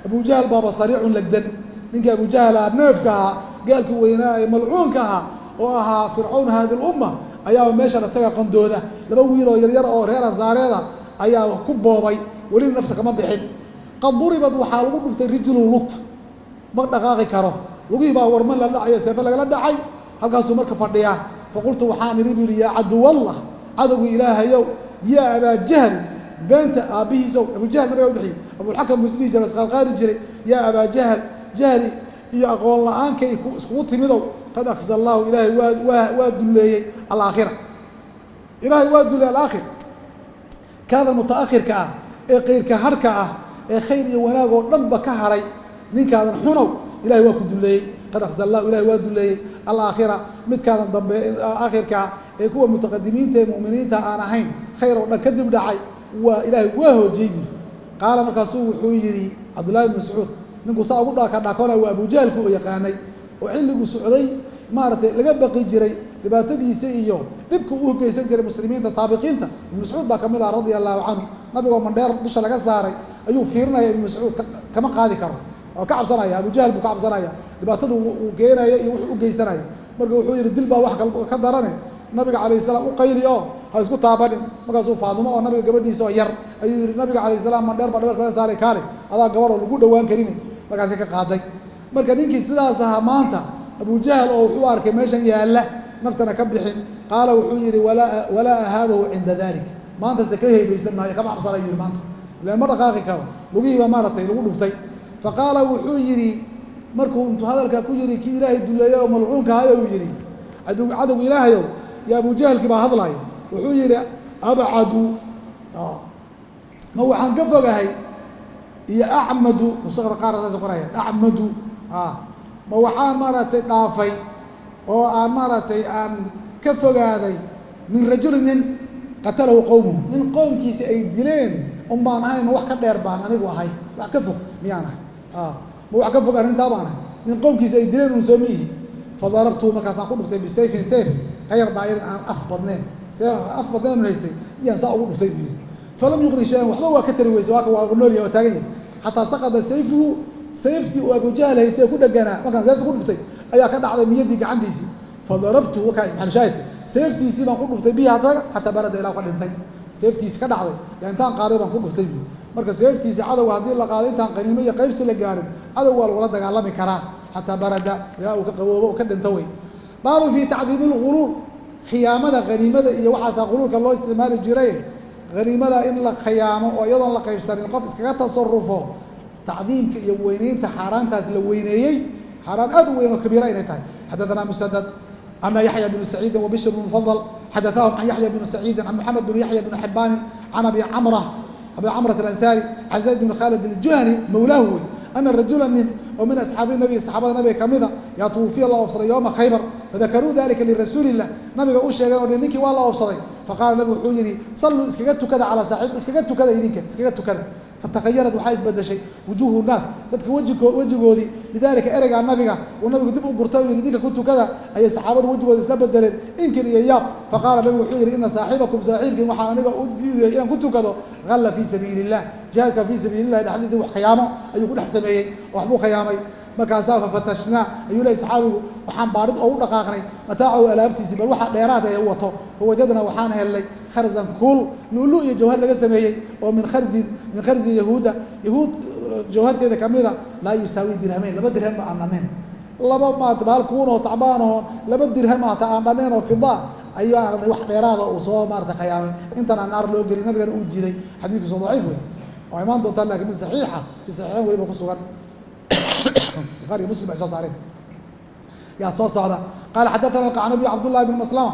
Abujahl baaba sariicun lagdan, ninkii Abujahl ahaa, neefka ahaa, gaalkii weynaa ee malcuunka ahaa oo ahaa fircawn haadi lumma, ayaaba meeshan isaga qandooda, laba wiil oo yaryar oo reer ansaareeda ayaa ku boobay, welina nafta kama bixin. Qad duribad, waxaa lagu dhuftay, rijluhu, lugta, ma dhaqaaqi karo, lugihii baa warman la dhacayo, seefe lagala dhacay, halkaasuu marka fadhiyaa. Faqultu, waxaan idhi bu yidhi: yaa caduwallah, cadowgii Ilaahayow, yaa Abaa Jahli, beenta aabbihiisow. Abujahl nabiga u bixiyey, Abulxakam buu isdhihi jiray, isqaadqaadi jiray. Yaa Abaa Jahl, jahli iyo aqoon la-aankay iskugu timidow, qad akhza allahu, ilaahay waa dulleeyey, alaakhira, ilaahay waa dulleeyey alaakhir, kaada mutaakhirka ah ee kayrka harka ah ee khayr iyo wanaag oo dhanba ka haray, ninkaadan xunow, ilahay waa ku dulleeyey. Qad akhza allahu, ilahay waa dulleeyey, alaakhira, midkaadan dambe aakhirkaa ee kuwa mutaqadimiinta ee mu'miniinta aan ahayn, khayr oo dhan kadib dhacay, waa ilaahay waa hoojiyey buuri. Qaala, markaasuu wuxuu yidhi Cabdullahi bin Mascuud, ninkuu saa ugu dhaaka dhaakoonaya waa Abujahlku oo yaqaanay oo xilliguu socday maaragtay laga baqi jiray dhibaatadiisa iyo dhibka uu geysan jiray muslimiinta saabiqiinta. Ibn Mascuud baa ka mid ah radia allahu canhu. Nabigoo mandheer dusha laga saaray ayuu fiirinaya, Ibn Mascuud kama qaadi karo oo ka cabsanaya, Abujahl buu ka cabsanaya dhibaatada uu geenayo iyo wuxuu u geysanayo. Marka wuxuu yidhi: dil baa wax ka darane, nabiga calayh salaam u qayli oo ha isku taabanin. Markaasuu Faadumo oo nabiga gabadhiisa oo yar ayuu yidhi: nabiga calayh salaam mandheer baa dhabarka laga saaray, kaale adaa gabadhoo lagu dhowaan karin. Markaasay ka qaaday. Marka ninkii sidaas ahaa maanta Abujahl oo wuxuu arkay meeshan yaalla, naftana ka bixin. Qaala wuxuu yidhi: walaa ahaabahu cinda dalik. Maanta se ka heybaysan maayo, kama cabsanayo yidhi maanta, ilaan ma dhaqaaqi karo, lugihii baa maaragtay lagu dhuftay. Fa qaala wuxuu yidhi markuu intuu hadalkaa ku yidhi kii ilaahay duleeyay oo malcuunka ahayo uu yidhi cadowga ilaahayow, yo abujahalkii baa hadlaaya, wuxuu yidhi abcadu ma waxaan ka fogahay iyo acmadu, nusakda qaar saas qoraya acmadu, ma waxaan maaragtay dhaafay oo aan maaragtay aan ka fogaaday min rajulin nin qatalahu qowmuhu, nin qowmkiisi ay dileen un baan ahay, ma wax ka dheer baan anigu ahay, wax ka fog miyaan ahay, ma wax ka fog arrintaa baan ahay, nin qowmkiisi ay dileen un soo miihi. Fadarabtuhu markaasaan ku dhuftay bisayfin sayf hayar daa'irin aan af badneen, seef af badneen un haystay iyaan saa ugu dhuftay buu yidhi. Falam yuqni shayan, waxba waa ka tari weyse, waa ka waa nool yahay waa taagan yahay, xataa saqada sayfuhu, sayftii uu abujahal haystay ku dheganaa markaan sayfta ku dhuftay ayaa ka dhacday miyaddii gacantiisii. Fadarabtuhu wakaa maxalushaahidka, sayftiisii baan ku dhuftay bihi xataa barada ilaa ka dhintay, sayftiisi ka dhacday yaa intaan qaaday baan ku dhuftay buu. Marka sayftiisi cadowga haddii la qaaday intaan qaniimo iyo qaybsi la gaarin, cadow waa lagula dagaalami karaa xataa barada ilaa uu ka qaboobo uu ka dhinto wey. Baabu fii tacdiimi lghuluul, khiyaamada haniimada iyo waxaasaa ghuluulka loo isticmaali jiray, haniimada in la khiyaamo oo iyadoon la qaybsanin qof iskaga tasarufo, tacdiimka iyo weyneynta xaaraantaas la weyneeyey, xaaraan aad u weyn oo kabiira inay tahay. Xadathana musadad ana yaxya bnu saciidin wa bishr bnu mufadal xadathahum can yaxya bni saciidin can moxamed bn yaxya bni xibaanin can abi camra abi camrat alansaari can zayd bn khaalid aljuhani mawlaahu wey ana rajula nin oo min asxaabi nabiy saxaabada nabiga ka mida yaa tuwufiya la oofsaday yooma Khaybar, fadakaruu dalika lirasuuli illah, nabiga u sheegeen oo ninkii waa la oofsaday. Faqaala nabigu wuxuu yidhi salluu iskaga tukada calaa saaxib, iskaga tukada idinka iskaga tukada. Fatakayarat waxaa isbedeshay wujuuhu nnaas, dadka wejigoodii, lidaalika ereygaa nabiga uu nabigu dib u gurtay oo yidhi idinka ku tukada ayay saxaabadu wejigooda isla bedeleen inkir iyo yaab. Faqaala nabigu wuxuu yidhi ina saaxibakum saaxiibkiin waxaan aniga u diiday inaan ku tukado halla fii sabiili illah, jihaadka fii sabiilillahi dhexdiidii wax khiyaamo ayuu ku dhex sameeyey oo waxbuu khiyaamay. Markaasaa fafatashnaa ayuu leey saxaabigu waxaan baadhid oo u dhaqaaqnay mataacahu alaabtiisii, bal waxa dheeraad ee u wato. Fawajadnaa waxaan helnay kharzan kuul luulu iyo jawhar laga sameeyey oo min kharzin min kharzi yahuuda, yahuud jawharteeda kamida, laa yusaawi dirhamayn, laba dirham ba aan dhannayn, laba maarata bahal kuun oo tacbaan oo laba dirham hata aan dhannayn oo fida ayuu aragnay wax dheeraada uu soo maarata khiyaamay, intan aan naar loo gelin nabigana uu diiday. Xadiidkiisu daciif wey, waa imaan doontaa laakiin mid saxiixa fi saxiixayn weliba ku sugan, Bukhari Muslim ay soo saareen yaa soo socda. Qaala xadathana alqacnabiy Cabdullahi bn Maslama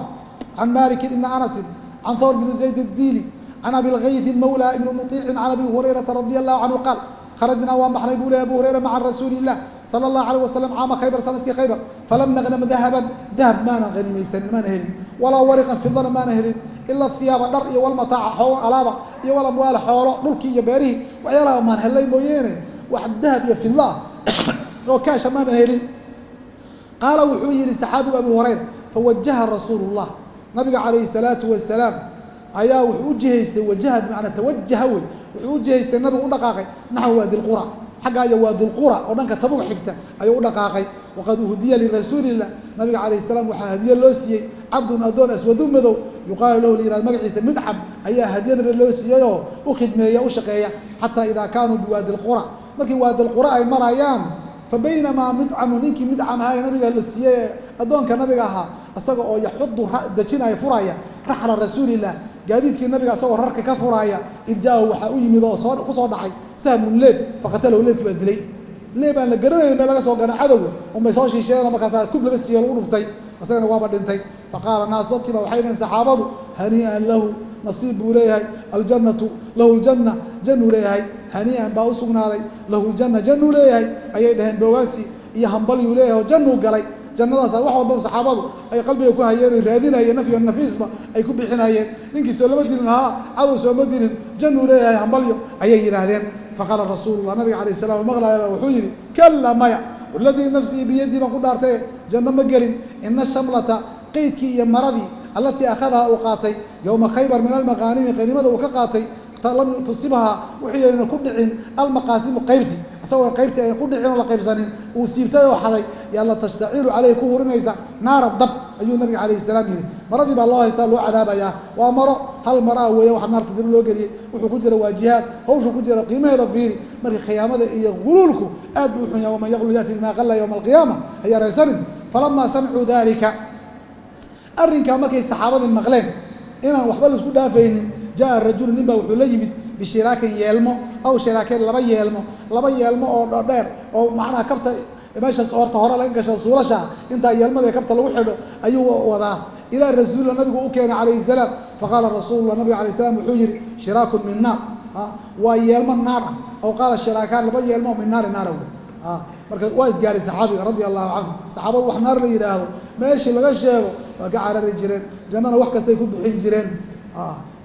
can Malik ibni Anasin can Thawr bn Zayd addiili can Abi lgayth mawla ibni Mutiicin can Abi Hurayrata radia allahu canhu qaal kharajnaa waan baxnay buu ley Abu Hurayra maca rasuuli illah sala allahu alayh wasalam caama Khaybar, sanadkii Khaybar, falam naqnam dahaban, dahab maanan hanimaysanin maana helin, walaa wariqan fidana maana helin, ila hiyaaba dhar iyo walmataaca xoolo alaaba iyo walamwaala xoolo dhulkii iyo beerihii waxyaalaha maan hellay mooyeene wax dahab iyo fidla ah oo kaasha maanan helin. Qaala wuxuu yidhi saxaabigu Abu Hurayra fawajaha rasuulullah, nabiga calayhi salaatu wasalaam ayaa wuxuu u jihaystay, wajaha bimacnaa tawajaha wey, wuxuu u jihaystay nabigu u dhaqaaqay naxwa waadilqura, xagga iyo waadilqura oo dhanka Tabuk xigta ayuu u dhaqaaqay. Waqad uhdiya lirasuulillah, nabiga calayhi salaam waxaa hadiye loo siiyey cabdun addoon aswadu madow yuqaalu lahu la yihahdo magaciisa Midcam ayaa hadiye nabiga loo siiyeyoo u khidmeeya u shaqeeya. Xataa idaa kaanuu biwaadilqura, markii waadilqura ay marayaan, fa baynamaa Midcamu, ninkii Midcam ahaa ee nabiga la siiyey ee addoonka nabiga ahaa, isaga oo yaxudu dejinaya furaya raxla rasuulillah, gaadiidkii nabiga isagoo rarka ka furaaya, id jaahu waxaa u yimid oo soo ku soo dhacay sahmun leeb, faqatalahu, leebkii baa dilay. Leeb aan la garanayn meel laga soo gana cadowga unbay soo shiisheenoo markaasaa kub laga siiye lagu dhuftay, isagana waaba dhintay. Faqaala naasu, dadkiiba waxay dhaheen saxaabadu hanii'an lahu, nasiib buu leeyahay, aljannatu lahu ljanna, jannuu leeyahay, hanii'an baa u sugnaaday lahu ljanna, jannuu leeyahay ayay dhaheen, boogaagsi iyo hambalyuu leeyahay oo jannuu galay. Jannadaas wax walbaba saxaabadu ay qalbiga ku hayeen oy raadinayeen, nafyo nafiisba ay ku bixinayeen, ninkii soo lama dilin haa cadow sooma dilin, jannuu leeyahay hambalyo ayay yidhaahdeen. Faqaala rasuulullah, nabiga calayh salam maqlaaya wuxuu yidhi kalla maya, waladii nafsii biyadii baan ku dhaartaye janno ma gelin, ina shamlata qeydkii iyo maradii allatii akhadaha uu qaatay yowma Khaybar min almaqaanimi, qaniimada uu ka qaatay, lam tusibhaa wixii ayna ku dhicin almaqaasimu qaybtii, isagoo qaybtii ayna ku dhicin oo la qaybsanin uu siibtay oo xaday, yaa la tashtacilu caleyhi ku hurinaysa naara dab ayuu nabiga calayhi salaam yidhi. Maradii baa loo haystaa loo cadaabayaa, waa maro hal maraa weeye waxa naarta dib loo geliyey, wuxuu ku jira waa jihaad, hawshuu ku jira qiimaheeda fiiri. Marka khiyaamada iyo guluulku aad buu u xun yahay, waman yaqlul yaati bimaa qalla yowma alqiyaama, ha yaraysanin. Falamaa samicuu dalika, arrinkaa markay saxaabadii maqleen inaan waxba laisku dhaafaynin, Jaa rajulu, nin baa wuxuu la yimid bishiraakin yeelmo aw shiraakeen, laba yeelmo, laba yeelmo oo dheer oo macnaha kabta meeshaas horta hore laga gasho suulasha, intaa yeelmada kabta lagu xidho ayuu wadaa. Ilaa rasuulila, nabigu u keenay calayhi salaam. Faqaala rasuulullah, nabiga alayh salam wuxuu yidhi: shiraakun min naar, waa yeelmo naar ah. Aw qaala shiraakaan, laba yeelmo min naari, naara wey. Marka waa isgaaray saxaabiga radia allahu canhu. Saxaabadu wax naar la yidhaahdo meeshii laga sheego waa ka carari jireen, jannana wax kastay ku bixin jireen.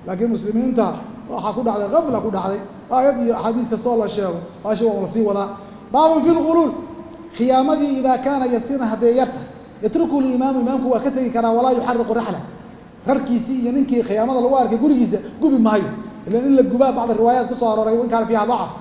Laakiin muslimiinta waxaa ku dhacday gafla ku dhacday, aayad iyo axaadiis kastoo la sheego baashi waa la sii wadaa. Baabun fi lghuluul, khiyaamadii, idaa kaana yasiiran, hadday yarta, yatruku limaamu, imaamku waa ka tegi karaa, walaa yuxariqu raxla, rarkiisii iyo ninkii khiyaamada lagu arkay gurigiisa gubi maayo, ila in la gubaa bacda riwaayaat kusoo arooray, in kaana fiiha dacaf.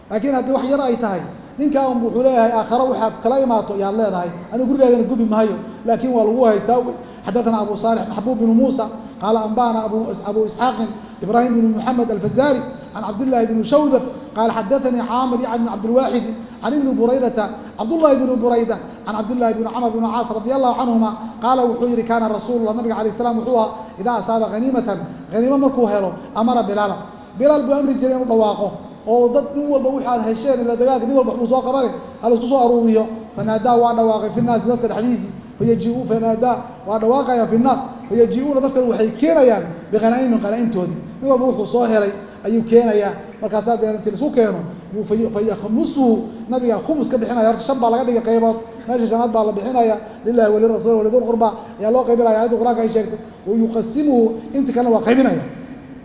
Laakiin haddii wax yar ay tahay, ninkaa un wuxuu leeyahay aakharo waxaad kala imaato yaad leedahay, anigu gurigaadana gubi maayo, laakiin waa lagu haystaa. Xadathana Abu Saalix Maxbuub bnu Muusa qaala anba'ana Abu Isxaaqin Ibrahim bn Muxamed Alfazari can Cabdillahi bni Shawdar qaala xadathanii Caamir yacni bn Cabdilwaaxidi can ibni Buraydata, Cabdullahi bni Burayda, can Cabdillahi bni Camr bni Caas radi allahu canhuma qaala wuxuu yidhi: kaana rasuulullah, nabiga alayh salam wuxuu ahaa, idaa asaaba haniimatan, haniimo markuu helo, amara Bilaala, Bilaal buu amri jiray inuu dhawaaqo oo dad nin walba waxaad hesheen, ila dagaalka nin walba waxbuu soo qabane, halaisku soo aruuriyo. Fanaadaa, waa dhawaaqay, fi nnaasi, dadka dhexdiisii. Fayajiiu, fanaadaa, waa dhawaaqaya, fi nnaas, fayajii'uuna, dadkan waxay keenayaan, biqhanaa'imin, qhanaa'imtoodii, nin walba wuxuu soo helay ayuu keenayaa. Markaasaa dee inti laisku keeno fayakhmusuhu, nabiga khumus ka bixinaya. Horta shan baa laga dhigay qaybood, meesha shanaad baa la bixinaya, lilahi walirasuul walidulqurba ayaa loo qaybinaya, ayadda qur'aanka ay sheegtay. Wayuqasimuhu, inti kalena waa qaybinaya.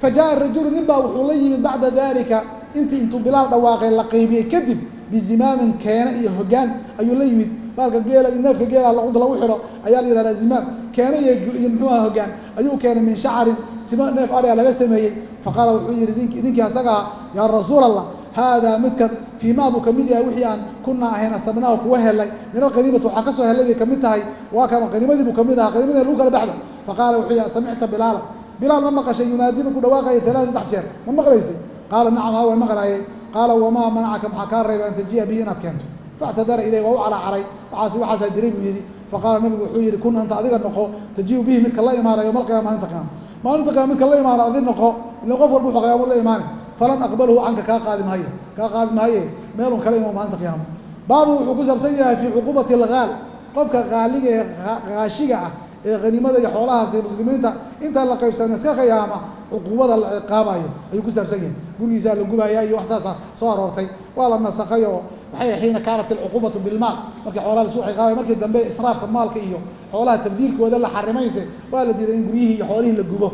Fa jaa rajulu, nin baa wuxuu la yimid bacda dalika, intii intuu Bilaal dhawaaqay la qaybiyey kadib, bizimaamin, keene iyo hoggaan ayuu la yimid. Baalka geela iyo neefka geela luqunta lagu xidho ayaa la yihahdaa zimaam. Keene iyo muxuuha hoggaan ayuu keenay, min shacarin, timo neef adhiga laga sameeyey. Faqaala wuxuu yidhi ninkii asaga ah: yaa rasuul Allah, haadaa midkan fii maa buu ka mid yahay wixii aan kunaa ahayn asabnaahu kuwa helay min alqaniimati, waxaan ka soo helay bay ka mid tahay, waa kama qaniimadii buu ka mid ahaa, qaniimadii lagu kala baxba. Faqaala wuxuu yihi: samicta Bilaala, Bilaal ma maqashay, yunaadi, markuu dhawaaqaya, alaaa, saddex jeer, ma maqlaysay? Qaala nacam, haa, way maqlaayay. Qaala wamaa manacaka, maxaa kaa reebay, an tajii'a bihi, inaad keento? Factadara ilayh, waa u calaacaray, waxaas waxaasaa jiray buu yidhi. Faqaala nabigu wuxuu yidhi: kun anta, adiga noqo, tajii'u bihi, midka la imaanayo yowma alqiyama, maalinta qiyaama, maalinta qiyama midka la imaano adi noqo, ila qof walba wuxuu qiyaamo la imaanay. Falan aqbalhu canka, kaa qaadi maayo, kaa qaadi maaye, meelun kala imo maalinta qiyaama. Baabu wuxuu ku saabsan yahay fii cuquubati alghaal, qofka qaaliga ee qaashiga ah ee haniimada iyo xoolahaas ee muslimiinta intaan la qaybsanin iska khiyaama, cuquubada la ciqaabayo ayuu ku saabsan yahay. Gurigiisaa la gubaya iyo wax saasa soo aroortay, waa la nasakhay oo waxay xiina kaanat alcuquubatu bilmaal, markii xoolaha laisku ciqaabay. Markii dambe israafka maalka iyo xoolaha tabdiilkooda la xarimayse, waa la diiday in guryihii iyo xoolihii la gubo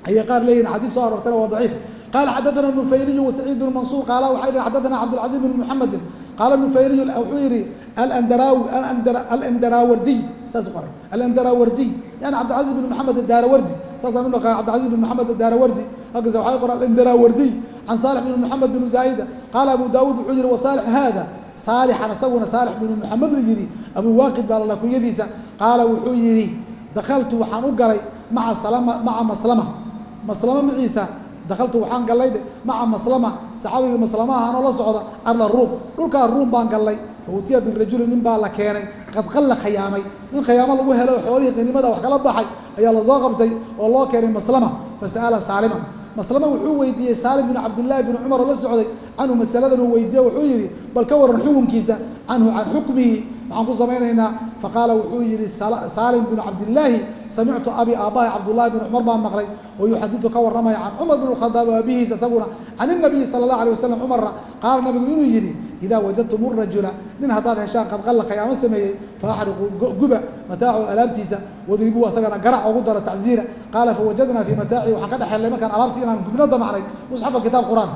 ayay qaar leeyihin. Xadiis soo aroortayna waa daciif. Qaala xadathana Nufayliyu wasaciid bn Mansuur qaala waxay dhihin xadathana Cabdilcaziz bn Muxamedin qaala Nufayliyu wuxuu yidhi Alandarawardiy, saas qoray, Alandarawardiy, yani Cabdilcaziz bn Maxamed Adaarawardi, saasaan u naqaan, Cabdilcaziz bn Maxamed Adaarawardi, halkaas waxay qoran Alandarawardiy, can Saalix bn Moxamed bn Zaa'ida. Qaala Abu Daawuud wuxuu yihi: wasaalix haada, saalixan isaguna Saalix bnu Moxamed la yidhi, Abu Waaqid baa lala kunyadiisa. Qaala wuxuu yidhi: dakhaltu, waxaan u galay, maca salama, maca Maslama, Maslama maciisa. Dakhaltu, waxaan gallay dhe, maca Maslama, saxaabigii Maslama ahaanoo la socda, arla Ruum, dhulkaa Ruum baan gallay. Fa utiya birajuli, nin baa la keenay, qad qalla, khayaamay, nin khayaamo lagu helay oo xoolihii qaniimada wax kala baxay ayaa lasoo qabtay oo loo keenay Maslama. Fa sa'ala Saaliman, Maslama wuxuu weydiiyey Saalim binu Cabdillaahi binu Cumar oo la socday, canhu, masaladan uu weydiiye. Wuxuu yidhi: bal ka waran xukunkiisa, canhu, can xukmihi, maxaan ku samaynaynaa? Faqaala wuxuu yidhi Saalim binu Cabdillaahi: samictu abi, aabbahay Cabdullaahi binu Cumar baan maqlay oo yuxadidu, ka warramaya, can Cumar bn Khadaab, aabihiis isaguna, can inabiyi sala allah alay wasalam, Cumarna qaala, nabigu inuu yidhi: idaa wajadtum rajula, nin haddaad heshaan, qad qalla, khayaamo sameeyey, fa axriquu, guba, mataacu, alaabtiisa, wadribuu, asagana garac ugu dara, tacziira. Qaala fawajadnaa fii mataacihi, waxaan ka dhex helnay markaan alaabtii inaan gubno damacnay, musxafa, kitaab qur'aan.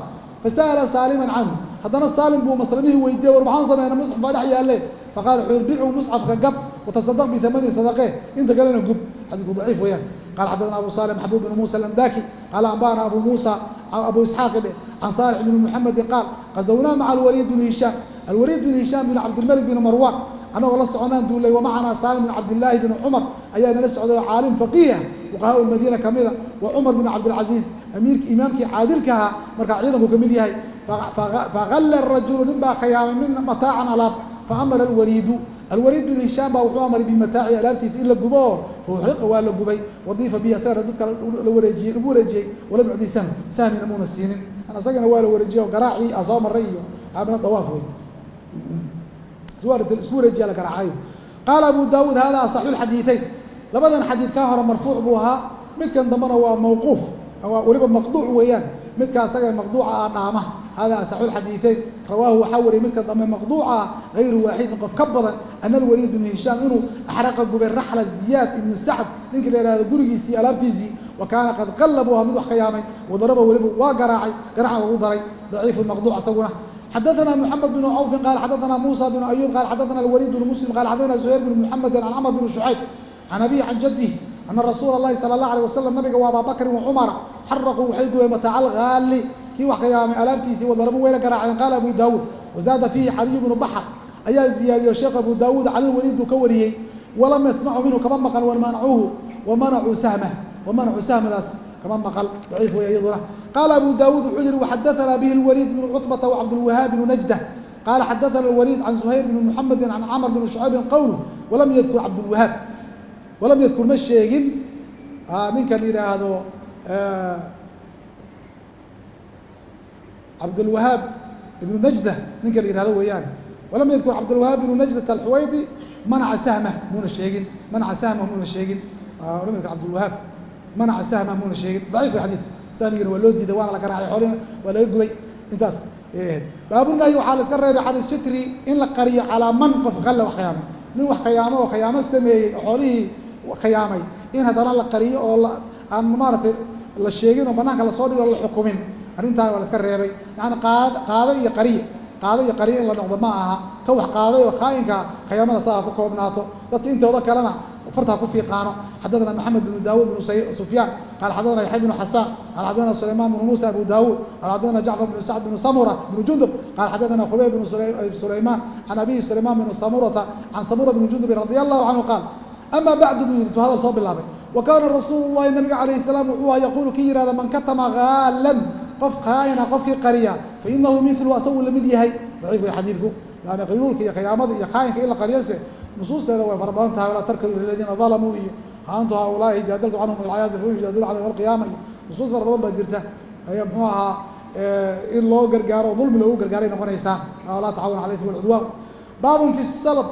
Fasa'ala Saaliman canhu, haddana Saalim buu maslamihii weydiiyey: war maxaan sameynaa, musxaf baa dhex yaalle? Faqala wuxuu yidhi: bicuu, musxafka gab, watasadaq bihamani, sadaqee, inta kalena gub. Xadiisku daciif weeyaan. Qala xaddathana Abu Salix Maxbuub bn Muusa alandaki qaala anba'ana Abu Muusa, Abu Isxaaq dhe, can Saalix bni Muxamedin qaal: qazawnaa maca Alwaliid bni Hishaam, Alwaliid bin Hishaam bin Cabdilmalik bin Marwan annagoo la soconaan duulay. Wamacanaa Saalim bin Cabdillaahi bn Cumar ayaa nala socday oo caalim faqiih ah, fuqahaa lmadiina ka mida, wa Cumar bin Cabdilcasiis, amiirki imaamkii caadilka ahaa, markaa ciidanku ka mid yahay. Faqalla rajulu, nin baa khayaamay, min mataacan, alaab. Faamara alwaliidu, Alwaliid bin Hishaam baa wuxuu amray bimataaci alaabtiisa in la gubo, fa uxriqa, waa la gubay. Wadiifa bihi, asagana dadka la wareejiyey, lagu wareejiyey. Walam yucdi sahm, sahmina muuna siinin, asagana waa la wareejiyey oo garaacii a soo maray iyo xaamina dawaaf wey isku wareejiya la garaacay. Qaala Abu Daawuud: hada asaxu lxadiidayn. Labadan xadiid kaa hore marfuuc buu ahaa, midkan dambena waa mawquuf, waa weliba maqduuc weeyaan. Midka asaga maqduuca ah dhaama. Hada asaxu lxadiidayn. Rawaahu, waxaa wariyay midka dambe maqduuca ah hayru waaxidin, qof ka badan, ana Alwaliid bnu Hishaam inuu axraqa, gubay, raxla Ziyaad ibnu Sacd, ninkii la yihahdo, gurigiisii alaabtiisii. Wa kaana qad qalla, buu ahaa mid wax khiyaamay. Wadaraba, weliba waa garaacay, garaaca ugu daray. Daciifu, maqduuc asaguna. Xadaثna mحamed بن cawfi qal xadaثna muسى بن ayub qal xadaثna الwlيd بن muslim qal xadaثna زuhayr بن mحamedi can cmr بن شhucayb can abihi can jadih ana rasuula الlahi salى الlaه alيه wasalam, nabiga wa abaa bakrin وcumara, xaraquu, waxay gubeen, mataaca alghaali, kii wax khiyaamay alaabtiisii. Wadarabuu, wayna garaaceen. Qaala Abu Daawuud: wazaada fiihi Caliyu bnu Baxr ayaa ziyaadiyo. Sheekh Abu Daawuud can Lwaliid buu ka wariyey, walam yasmacu minhu, kama maqal. Wamanacuuhu wamanacuu sahmah, wamanacuu sahmadaas kama maqal, daciif wey iyaduna. Qaala Abu Daawuud, wuxuu yihi: waxadaثna bihi اlwaliid bnu cutbata wacabdulwahaab bnu najda qaala xadaثna اlwaliid can zuhayr bni muxamedi can camr bni shucaybin qowlu. Walam yadkur Cabdulwahaab, walam yadkur, ma sheegin ninka la yidhaahdo Cabdulwahaab ibnu Najda, ninka la yihahdo weeyaane. Walam yadkur Cabdulwahaab ibnu Najdata alxuwaydi manaca sahmah, muuna sheegin. Manaca sahmah muuna sheegin. Walam yadkur Cabdulwahaab manaca sahmah, muuna sheegin. Daciif way xadiid. Sahmigana waa loo diiday, waana la garaacay, xoolihina waa laga gubay. Intaas ayay ahayd. Baabunahyi, waxaa la iska reebay, can sitri, in la qariyo, calaa man, qof, qalla, wax khiyaamay, nin wax khiyaamo oo khiyaamo sameeyey oo xoolihii khiyaamay, in haddana la qariyo oo aan maaragtay la sheegin oo banaanka lasoo dhigo, la xukumin. Arrintaan waa la iska reebay. Yacni qaad, qaado iyo qariye, qaado iyo qariye in la noqdo ma aha. Ka wax qaaday oo khaa'inka khiyaamada saa ku koobnaato, dadka intooda kalena farta ku fiiqaano. Xadaثna Maxamed bnu Daawud bnu Sufyaan qaal xadaثna Yaxya bnu Xasaan qaal xadaثna Sulaymaan bnu Muusa Abu Daawud qaal xadaثna Jacfar bnu Sacd bnu Samura bnu Jundub qaal xadaثna Khubayb bnu Sulaymaan can abihi Sulaymaan bnu Samurata can Samura bni Jundubin radi allahu canhu qaal: ama bacdu, buu yidhi, intuu hadal soo bilaabay. Wa kaana rasuulu llahi, nabiga calayhi salaam, wuxuu aha yaquulu, kii yihahda: man katama haalan, qof khaa'ina qofkii qariya, fa inahu milu, asagu la mid yahay. Daciif way xadiidku, laanna qayluulka iyo khiyaamada iyo khaa'inka in la qariyase nusuusteeda way fara badan tahay. Walaa tarkanu ila aladiina dalamuu iyo ha antu haaulaahi jaadaltu canhum alxayaati fahum yujaadiluuna canhum alqiyaama iyo nusuus fara badan baa jirta ayaa muxuu ahaa in loo gargaaro oo dulmi loogu gargaaray noqonaysaa. Laa tacaawanu cala ithmi walcudwaan. Baabun fi salab.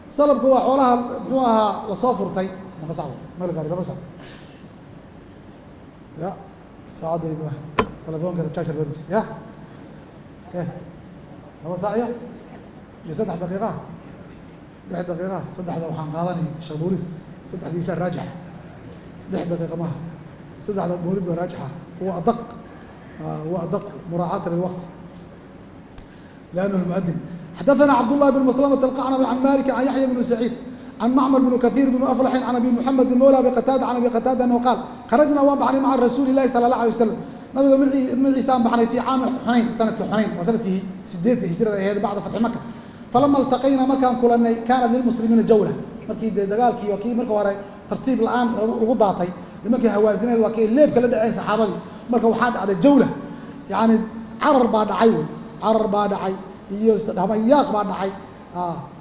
Salabku waa xoolaha muxuu ahaa lasoo furtay. Lama sac meel gaari, lama sac ya saacaddaydi ma telefoonka charger baa ya ke 2 saac iyo 3 daqiiqa, 6 daqiiqa. Saddexda waxaan qaadanay Sheekh Mawlid, saddexdiisaa raajixa. 3 daqiiqa maaha, saddexda Mawlid baa raajixa. Huwa adaq, huwa adaq muraacaata lilwaqti liannahu lmuadin. Xadaثna cabdالlahi بن مسلمة الqacnabi can malik can yaxya bn saciid can macmar bn kaثيir bn aflaxin can abi muxamedi mawla abi qataada can abi qataada anhu qaal: kharajna, waan baxnay, maca rasuuli lahi sala الlah alay wasalam, nabiga maciisaan baxnay, fii caami Xunayn, sanadkii Xunayn, waa sanadkii 8-ka hijrada ahayd, bacda fatxi Maka. Falama iltaqaynaa, markaan kulanay, kaanat lilmuslimiina jawla. Markii dee dagaalkii waa kii marka hore tartiib la'aan lagu daatay, nimankii Hawaasineed waa kii leebka la dhaceen saxaabadii. Marka waxaa dhacday jawla, yacni carar baa dhacay wey, carar baa dhacay iyo dhamayaaq baa dhacay.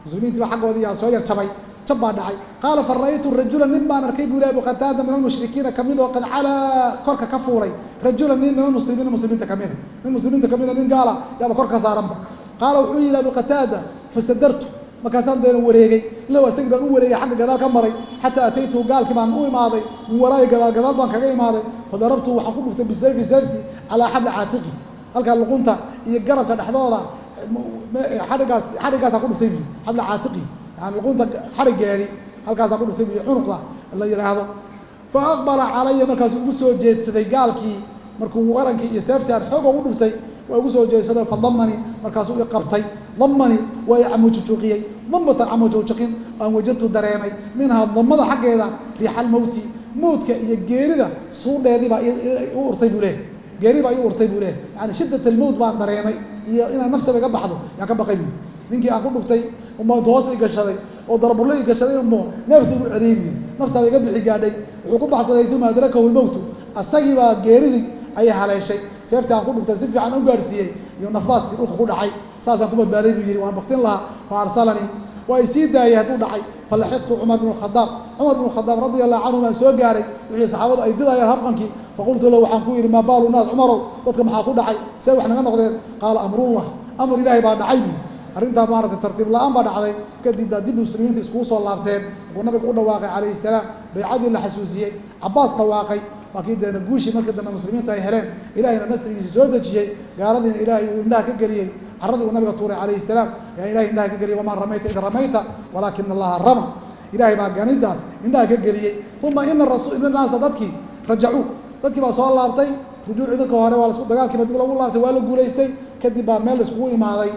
Muslimiintii baa xaggoodii yaa soo yar jabay, jab baa dhacay. Qaala: fa ra'aytu rajula, nin baan arkay, buu ilahi Abu Qataada, min almushrikiina kamid oo qad calaa, korka ka fuulay, rajulan, nin, min almuslimiina, muslimiinta kamida, nin muslimiinta kamida, nin gaala yaaba kor ka saaranba. Qaala, wuxuu yidhi Abu Qataada: fasadartu, markaasaan deena wareegay, low, isagii baan u wareegay, xagga gadaal ka maray, xataa ataytuhu, gaalkii baan u imaaday, min waraayi, gadaal gadaal baan kaga imaaday. Fadarabtu, waxaan ku dhuftay, bisayfi, sayfti, calaa xabli caatiqi, halkaa luqunta iyo garabka dhexdooda xadhigaas, xadhiggaasaan ku dhuftay buyi. Xabla caatiqi, yani luqunta xadhiggeedii halkaasaan ku dhuftay buyi, cunuqda la yidhaahdo. Fa aqbala calaya, markaasuu igu soo jeedsaday gaalkii. Markuu warankii iyo seeftii aan xoog ugu dhuftay, waa igu soo jeedsaday. Fadamani, markaasuu i qabtay. Damani, waa i camujujuuqiyey, damatan, camujuujuqin aan wajadtu, dareemay, minhaa, damada xaggeeda, riixalmowti, mowdka iyo geerida suudheedii baa u urtay buu leehay. Geeri baa ii urtay buu leehay, yani shiddat almowt baan dareemay iyo inaan naftaba iga baxdo yaan ka baqay buu. Ninkii aan ku dhuftay umbaa intu hoosta i gashaday oo darbulle i gashaday umbo neefta igu celiyey buu, naftaaba iga bixi gaadhay. Wuxuu ku baxsaday, uma adrakahu lmowtu, asagii baa geeridii ayay haleeshay. Seeftii aan ku dhuftay si fiican u gaadhsiiyey iyo nafbaaskii dhulka ku dhacay, saasaan ku badbaaday buu yidhi. Waan baktin lahaa. Fa arsalanii, Waa ay sii daayay hadduu dhacay. Falaxiqtu Cumar bnu Khadaab, Cumar bnu Khadaab radia allahu canhu baan soo gaaray wixii saxaabadu ay didayaan habqankii. Faqultu lahu, waxaan ku yidhi, maa baalu naas, Cumarow, dadka maxaa ku dhacay, see wax naga noqdeen? Qaala, amrullah, amar Ilaahay baa dhacay buu. Arrintaa maaragtay tartiib la'aan baa dhacday. Kadib daa dib muslimiinta iskugu soo laabteen. Wuxuu nabigu u dhawaaqay calayhi salaam, baycadii la xasuusiyey, Cabbaas dhawaaqay. Waa kii deena guushii markii dambe muslimiintu ay heleen, Ilahayna nasrigiisa soo dejiyey, gaaladiina Ilaahay uu indhaha ka geliyey. Carradii uu nabiga tuuray calayhi salaam ayaa Ilahay indhaha ka geliyey. Wamaa ramayta id ramayta walaakina Allaha rama. Ilahay baa ganidaas indhaha ka geliyey. Uma ina ina naasa, dadkii rajacuu, dadkii baa soo laabtay. Rujuucii marka hore waa lasku dagaalkiiba dib lagu laabtay, waa la guulaystay. Kadib baa meel laiskugu imaaday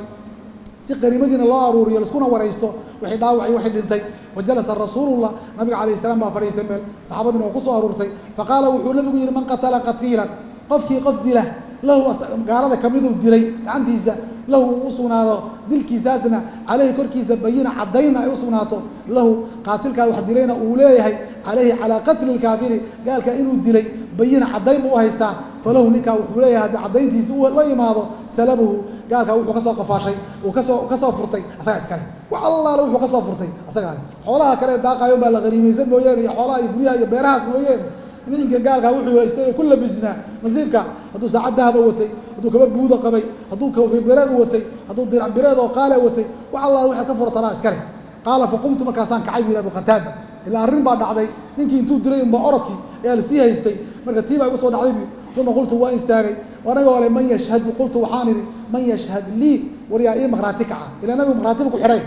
si qaniimadiina loo aruuriyo, laiskuna waraysto wixii dhaawac iyo wixii dhintay. Wa jalasa rasuulullah, nabiga calayhi salaam baa fadhiistay meel, saxaabadiina waa kusoo aruurtay. Faqaala, wuxuu nabigu yidhi, man qatala qatiilan, qofkii qof dila, lahu gaalada kamiduu dilay gacantiisa, lahu uu u sugnaado dilkiisaasna, caleyhi korkiisa bayina caddayna ay u sugnaato, lahu qaatilkaa wax dilayna uu leeyahay, caleyhi calaa qatli lkaafiri, gaalka inuu dilay bayina caddayn buu u haystaa, falahu, ninkaa wuxuu leeyahay haddii caddayntiisi u la imaado, salabuhu, gaalkaa wuxuu kasoo qafaashay, uu kasoo kasoo furtay asagaa iskale. Wax allaale wuxuu kasoo furtay asagaa le. Xoolaha kale ee daaqaayo baa la qaniimaysan mooyeene, iyo xoolaha iyo guryaha iyo beerahaas mooyeene, ninka gaalkaa wuxuu haystay oo ku labisnaa nasiibka, hadduu saacad dahaba watay, hadduu kaba buuda qabay, hadduu koofi bireed u watay, hadduu dirac bireed oo qaale watay, wax allaale waxaad ka furtanaa iskale. Qaala, faqumtu, markaasaan kacay buu yidhi Abu Qataada. Ilaa arrin baa dhacday, ninkii intuu dilay unba orodkii ayaa lasii haystay, marka tii baa igu soo dhacday bu. Uma qultu, waan istaagay anagoo le, man yashhadu, qultu, waxaan idhi, man yashhad lii, waryaa ii maqhraati kaca? Ilaa nabigu maqhraatiba ku xidhay.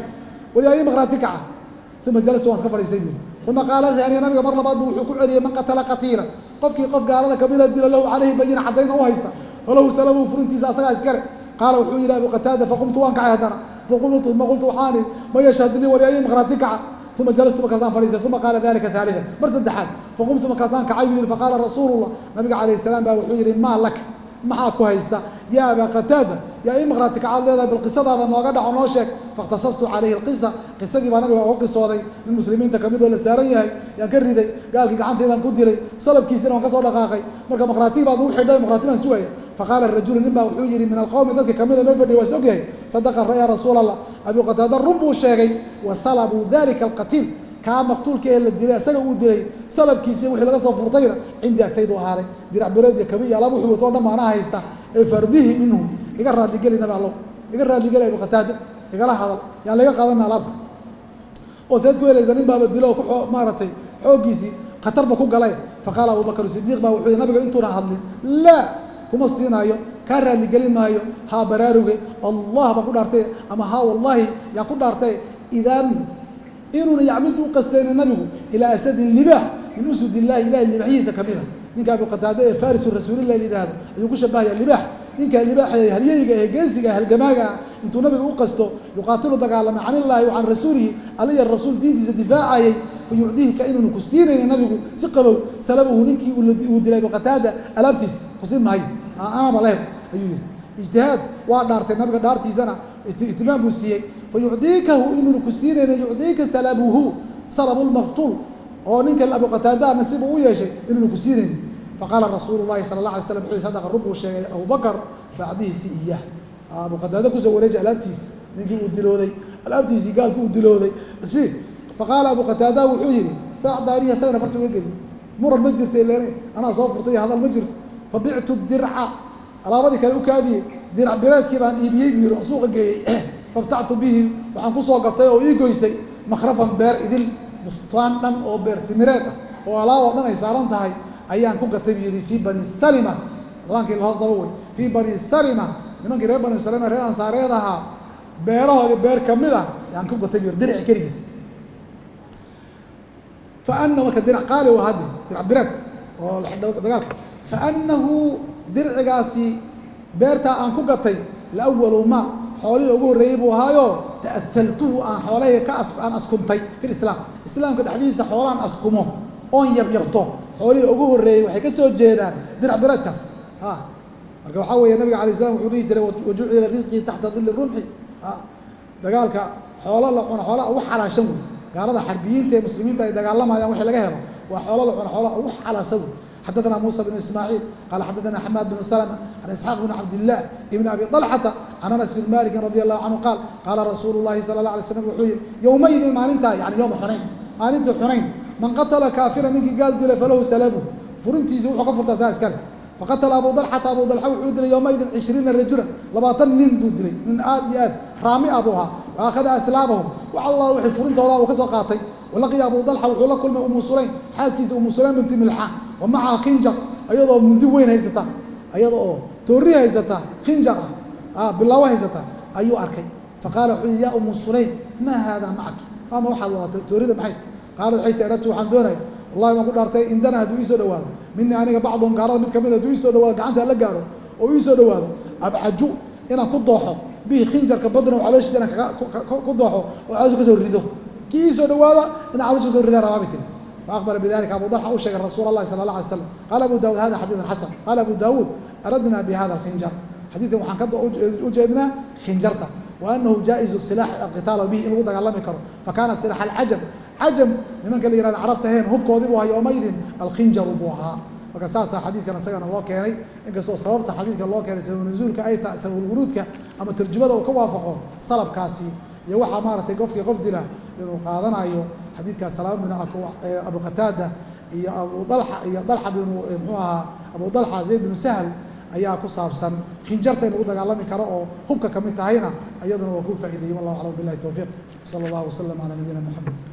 Waryaa ii maqhraati kaca? Uma jalastu, waan iska fadhiistay buuri. Uma qaala haaniya, nabiga mar labaad bu wuxuu ku celiyey, man qatala qatiila, qofkii qof gaalada kamida dila, lahu caleyhi bayina caddayna u haysta, falahu salabuhu, furintiisa asagaa iskale. Qaala, wuxuu yidhi Abu Qataada, faqumtu, waan kacay haddana. Uma qultu, waxaan idhi, man yashhad lii, waryaa ii maqhraati kaca? Uma jalastu, markaasaan fadhiistay. Uma qaala dalika haalida, mar saddexaad. Faqumtu, markaasaan kacay buu yidhi. Faqaala rasuulullah, nabiga calayhi salaam baa wuxuu yidhi, maa lak, maxaa ku haysta yaa Abaa Qataada, yaa ii maqhraati kacaad leedahay? Bal qisadaada nooga dhaco, noo sheeg. Faاkhtasastu calayhi alqisa, qisadii baa nabiga oga qisooday. Nin muslimiinta kamid oo la saaran yahay yaan ka riday, gaalkii gacanteedaan ku dilay, salabkiisina waan ka soo dhaqaaqay. Marka maqhraatigi baad ugu xidhay, maqhraati baan sugaya. Faqaala rajulu, nin baa wuxuu yidhi, min alqowmi, dadka kamida mee fadhiya, waa is ogyahay, sadaqa yaa rasuul Allah, Abu Qataada run buu sheegay. Wa salabuu dalika alqatiil, kaa maqtuulka ee la dilay isaga uu dilay salabkiisii wixii laga soo furtayna cindii, agtaydu ahaaday. Dirac bireed iyo kabi iyo alaab wuxuu wato o dhan baana haysta ee fardihi minhu, iga raadligeli nabi Allow, iga raadligeli, Abu Qataada igala hadal, yaan laga qaadana alaabta. Oo seed ku helaysa? Nin baaba dilo oo ku maaragtay xooggiisii khatarba ku galay. Faqaala Abubakr Sidiiq baa wuxuu yidhi, nabiga intuuna hadlin, laa, kuma siinaayo, kaa raadligelin maayo. Haa baraaruge, Allah baan ku dhaartay, ama haa wallaahi yaan ku dhaartay, idan inuuna yacmidu u qastayna nabigu ilaa asadin, libaax, min usud illahi, ilahay libaaxyihiisa kamida. Ninka Abu Qataade ee farisu rasuulillahi la yidhaahdo ayuu ku shabahaya libaax. Ninka libaaxa ee halyeyga ee geesiga halgamaaga ah intuu nabiga u qasto, yuqaatilu, dagaalamay, can illaahi wa can rasuulihi, alla rasuul diintiisa difaacayay, fa yucdiihika, inuuna ku siinayna nabigu si qabow salabuhu, ninkii uu dilay Abu Qataada alaabtiisa ku siin maayo, anaaba leh ayuu yidhi. Ijtihaad waa dhaartay, nabiga dhaartiisana ihtimaam buu siiyey. Fa yucdiikahu, inuuna ku siinayna, yucdiika salabuhu, salabu lmaqtuul, oo ninka Abu Qataada nasiib uu u yeeshay inuuna ku siinaynin. Faqaala rasuulu llahi sala allah alay slam, wuxuu sadaqa, run buu sheegay Abubakar, faacdihi si iyaah, Abu Qataada kusoo wareeji alaabtiisi, ninkii uu dilooday alaabtiisii, gaalku uu dilooday si. Faqaala Abu Qataada, wuxuu yidhi, faacdaanihi, asagana farta uga geliyey. Muran ma jirto ilen, anaa soo furtay, hadal ma jirto. Fabictu dirca, alaabadii kale u kaadiyey, dirac bireedkii baan iibiyey buu yidhi, oo suuqa geeyey. Fabtactu bihi, waxaan kusoo gatay oo ii goysay, makhrafan, beer idil, bustaan dhan oo beer timireed ah oo alaab oo dhan ay saaran tahay ayaan ku gatay buu yidhi. Fii bani Salima, laankii lahoos daba wey, fii bani Salima, nimankii reer bani Salima, reer Ansaareed ahaa, beerahoodii beer kamid ah ayaan ku gatay buu yidhi dirici keligiis. Faana marka dirac qaali u hadde, dirac bireed oo la xidho dagaalka. Faanahu, dircigaasi beertaa aan ku gatay, la awalu maal, xoolihii ugu horreeyey buu ahaayo, ta'ahaltuhu, aan xoolahii ka aan askuntay, fi lislaam, islaamka dhexdiisa xoolaan askumo oon yabyabto xoolihii ugu horreeyey waxay ka soo jeedaan dirac bireedkaas. Ha, marka waxaa weeye nabiga alay slam wuxuu dhihi jiray, wajucila risqii taxta dilli rumxi. Ha, dagaalka xoolo la cuno xoolaha ugu xalaashan wey. Gaalada xarbiyiinta ee muslimiinta ay dagaalamayaan wixii laga helo waa xoolo la cuno, xoolaha ugu xalaashan wey. Xadaثna muسى بن ismاعيل qala xadaثna xmad بن سلمة can isxaaq بn cabdالlah ibn abi طلxata Can Anas bin Malikin radi allahu canhu qaal, qaala rasuulu llahi sala allah alay slam, wuxuu yihi yowmaydin, maalintaa, yani yowma Xunayn, maalintii Xunayn, man qatala kaafira, ninkii gaal dila, falahu salabuh, furintiisa wuxuu ka furtaa saa iskale. Faqatala Abu Dalxata, Abu Dalxa wuxuu dilay yowmaidin 20 rajulan, 20 nin buu dilay. Nin aad iyo aad raami ah buu ahaa. Wa akhada aslaabahum, wax allah wixii furintooda uu ka soo qaatay. Walaqiya Abu Dalxa, wuxuu la kulmay Umu Sulaym, xaaskiisa Umu Sulaym binti Milxaan, wa macaha khinjar, ayadoo mundi weyn haysata, ayada oo toorri haysata, khinjar ah, bilaawo haysata ayuu arkay. Faqaala, wuxuu yihi, yaa Umu Sulaym, maa haadaa macaki? Ama waxaad wadatay toorida maxay tahy? Qaalad, waxay tihi, aradtu, waxaan doonaya, wallahi baan ku dhaartay, indana hadduu iisoo dhawaado minii aniga bacduhum, gaalada mid kamid hadduu iisoo dhawaado, gacanta la gaaro oo iisoo dhawaado, abcaju, inaan ku dooxo, bihi khinjarka, badna calooshiisa inaan ku dooxo oo caloosha kasoo rido. Kii iisoo dhawaada inaan caloosha kasoo ridaan rabaa, bay tiri. Faaqbala bidalika Abu Dalxa, u sheegay rasuul allahi sala allah alay slam. Qaala Abu Dawud, hada xadiidun xasan. Qaala Abu Daawuud, aradna bi hada alkhinjar, xadiidkan waxaan ka ujeednaa khinjarta, wa anahu jaa'izu silaax alqitaala bihi, in lagu dagaalami karo. Fakana silaax alcajam, cajam nimanka la yihahda carabta heen, hubkoodii buu ahaa yowmaydin alkhinjaru buu ahaa. Marka saasaa xadiidkan isagana loo keenay, inkastoo sababta xadiidka loo keenay sababu nuzuulka ay tahay sababulwuruudka ama tarjumada uu ka waafaqo salabkaasi iyo waxaa maaragtay qofkii qof dila inuu qaadanayo. Xadiidkaas Salaama bin Abu Qataada iyo Abu Dalxa iyo Dalxa binu, muxuu ahaa, Abu Dalxa Zayd binu Sahl ayaa ku saabsan khinjarta in lagu dagaalami karo oo hubka kamid tahayna, iyaduna waa kuu faa'ideeyey. Wallahu aclam, billahi towfiiq, sala allahu wasalam calaa nabiyina Moxamed.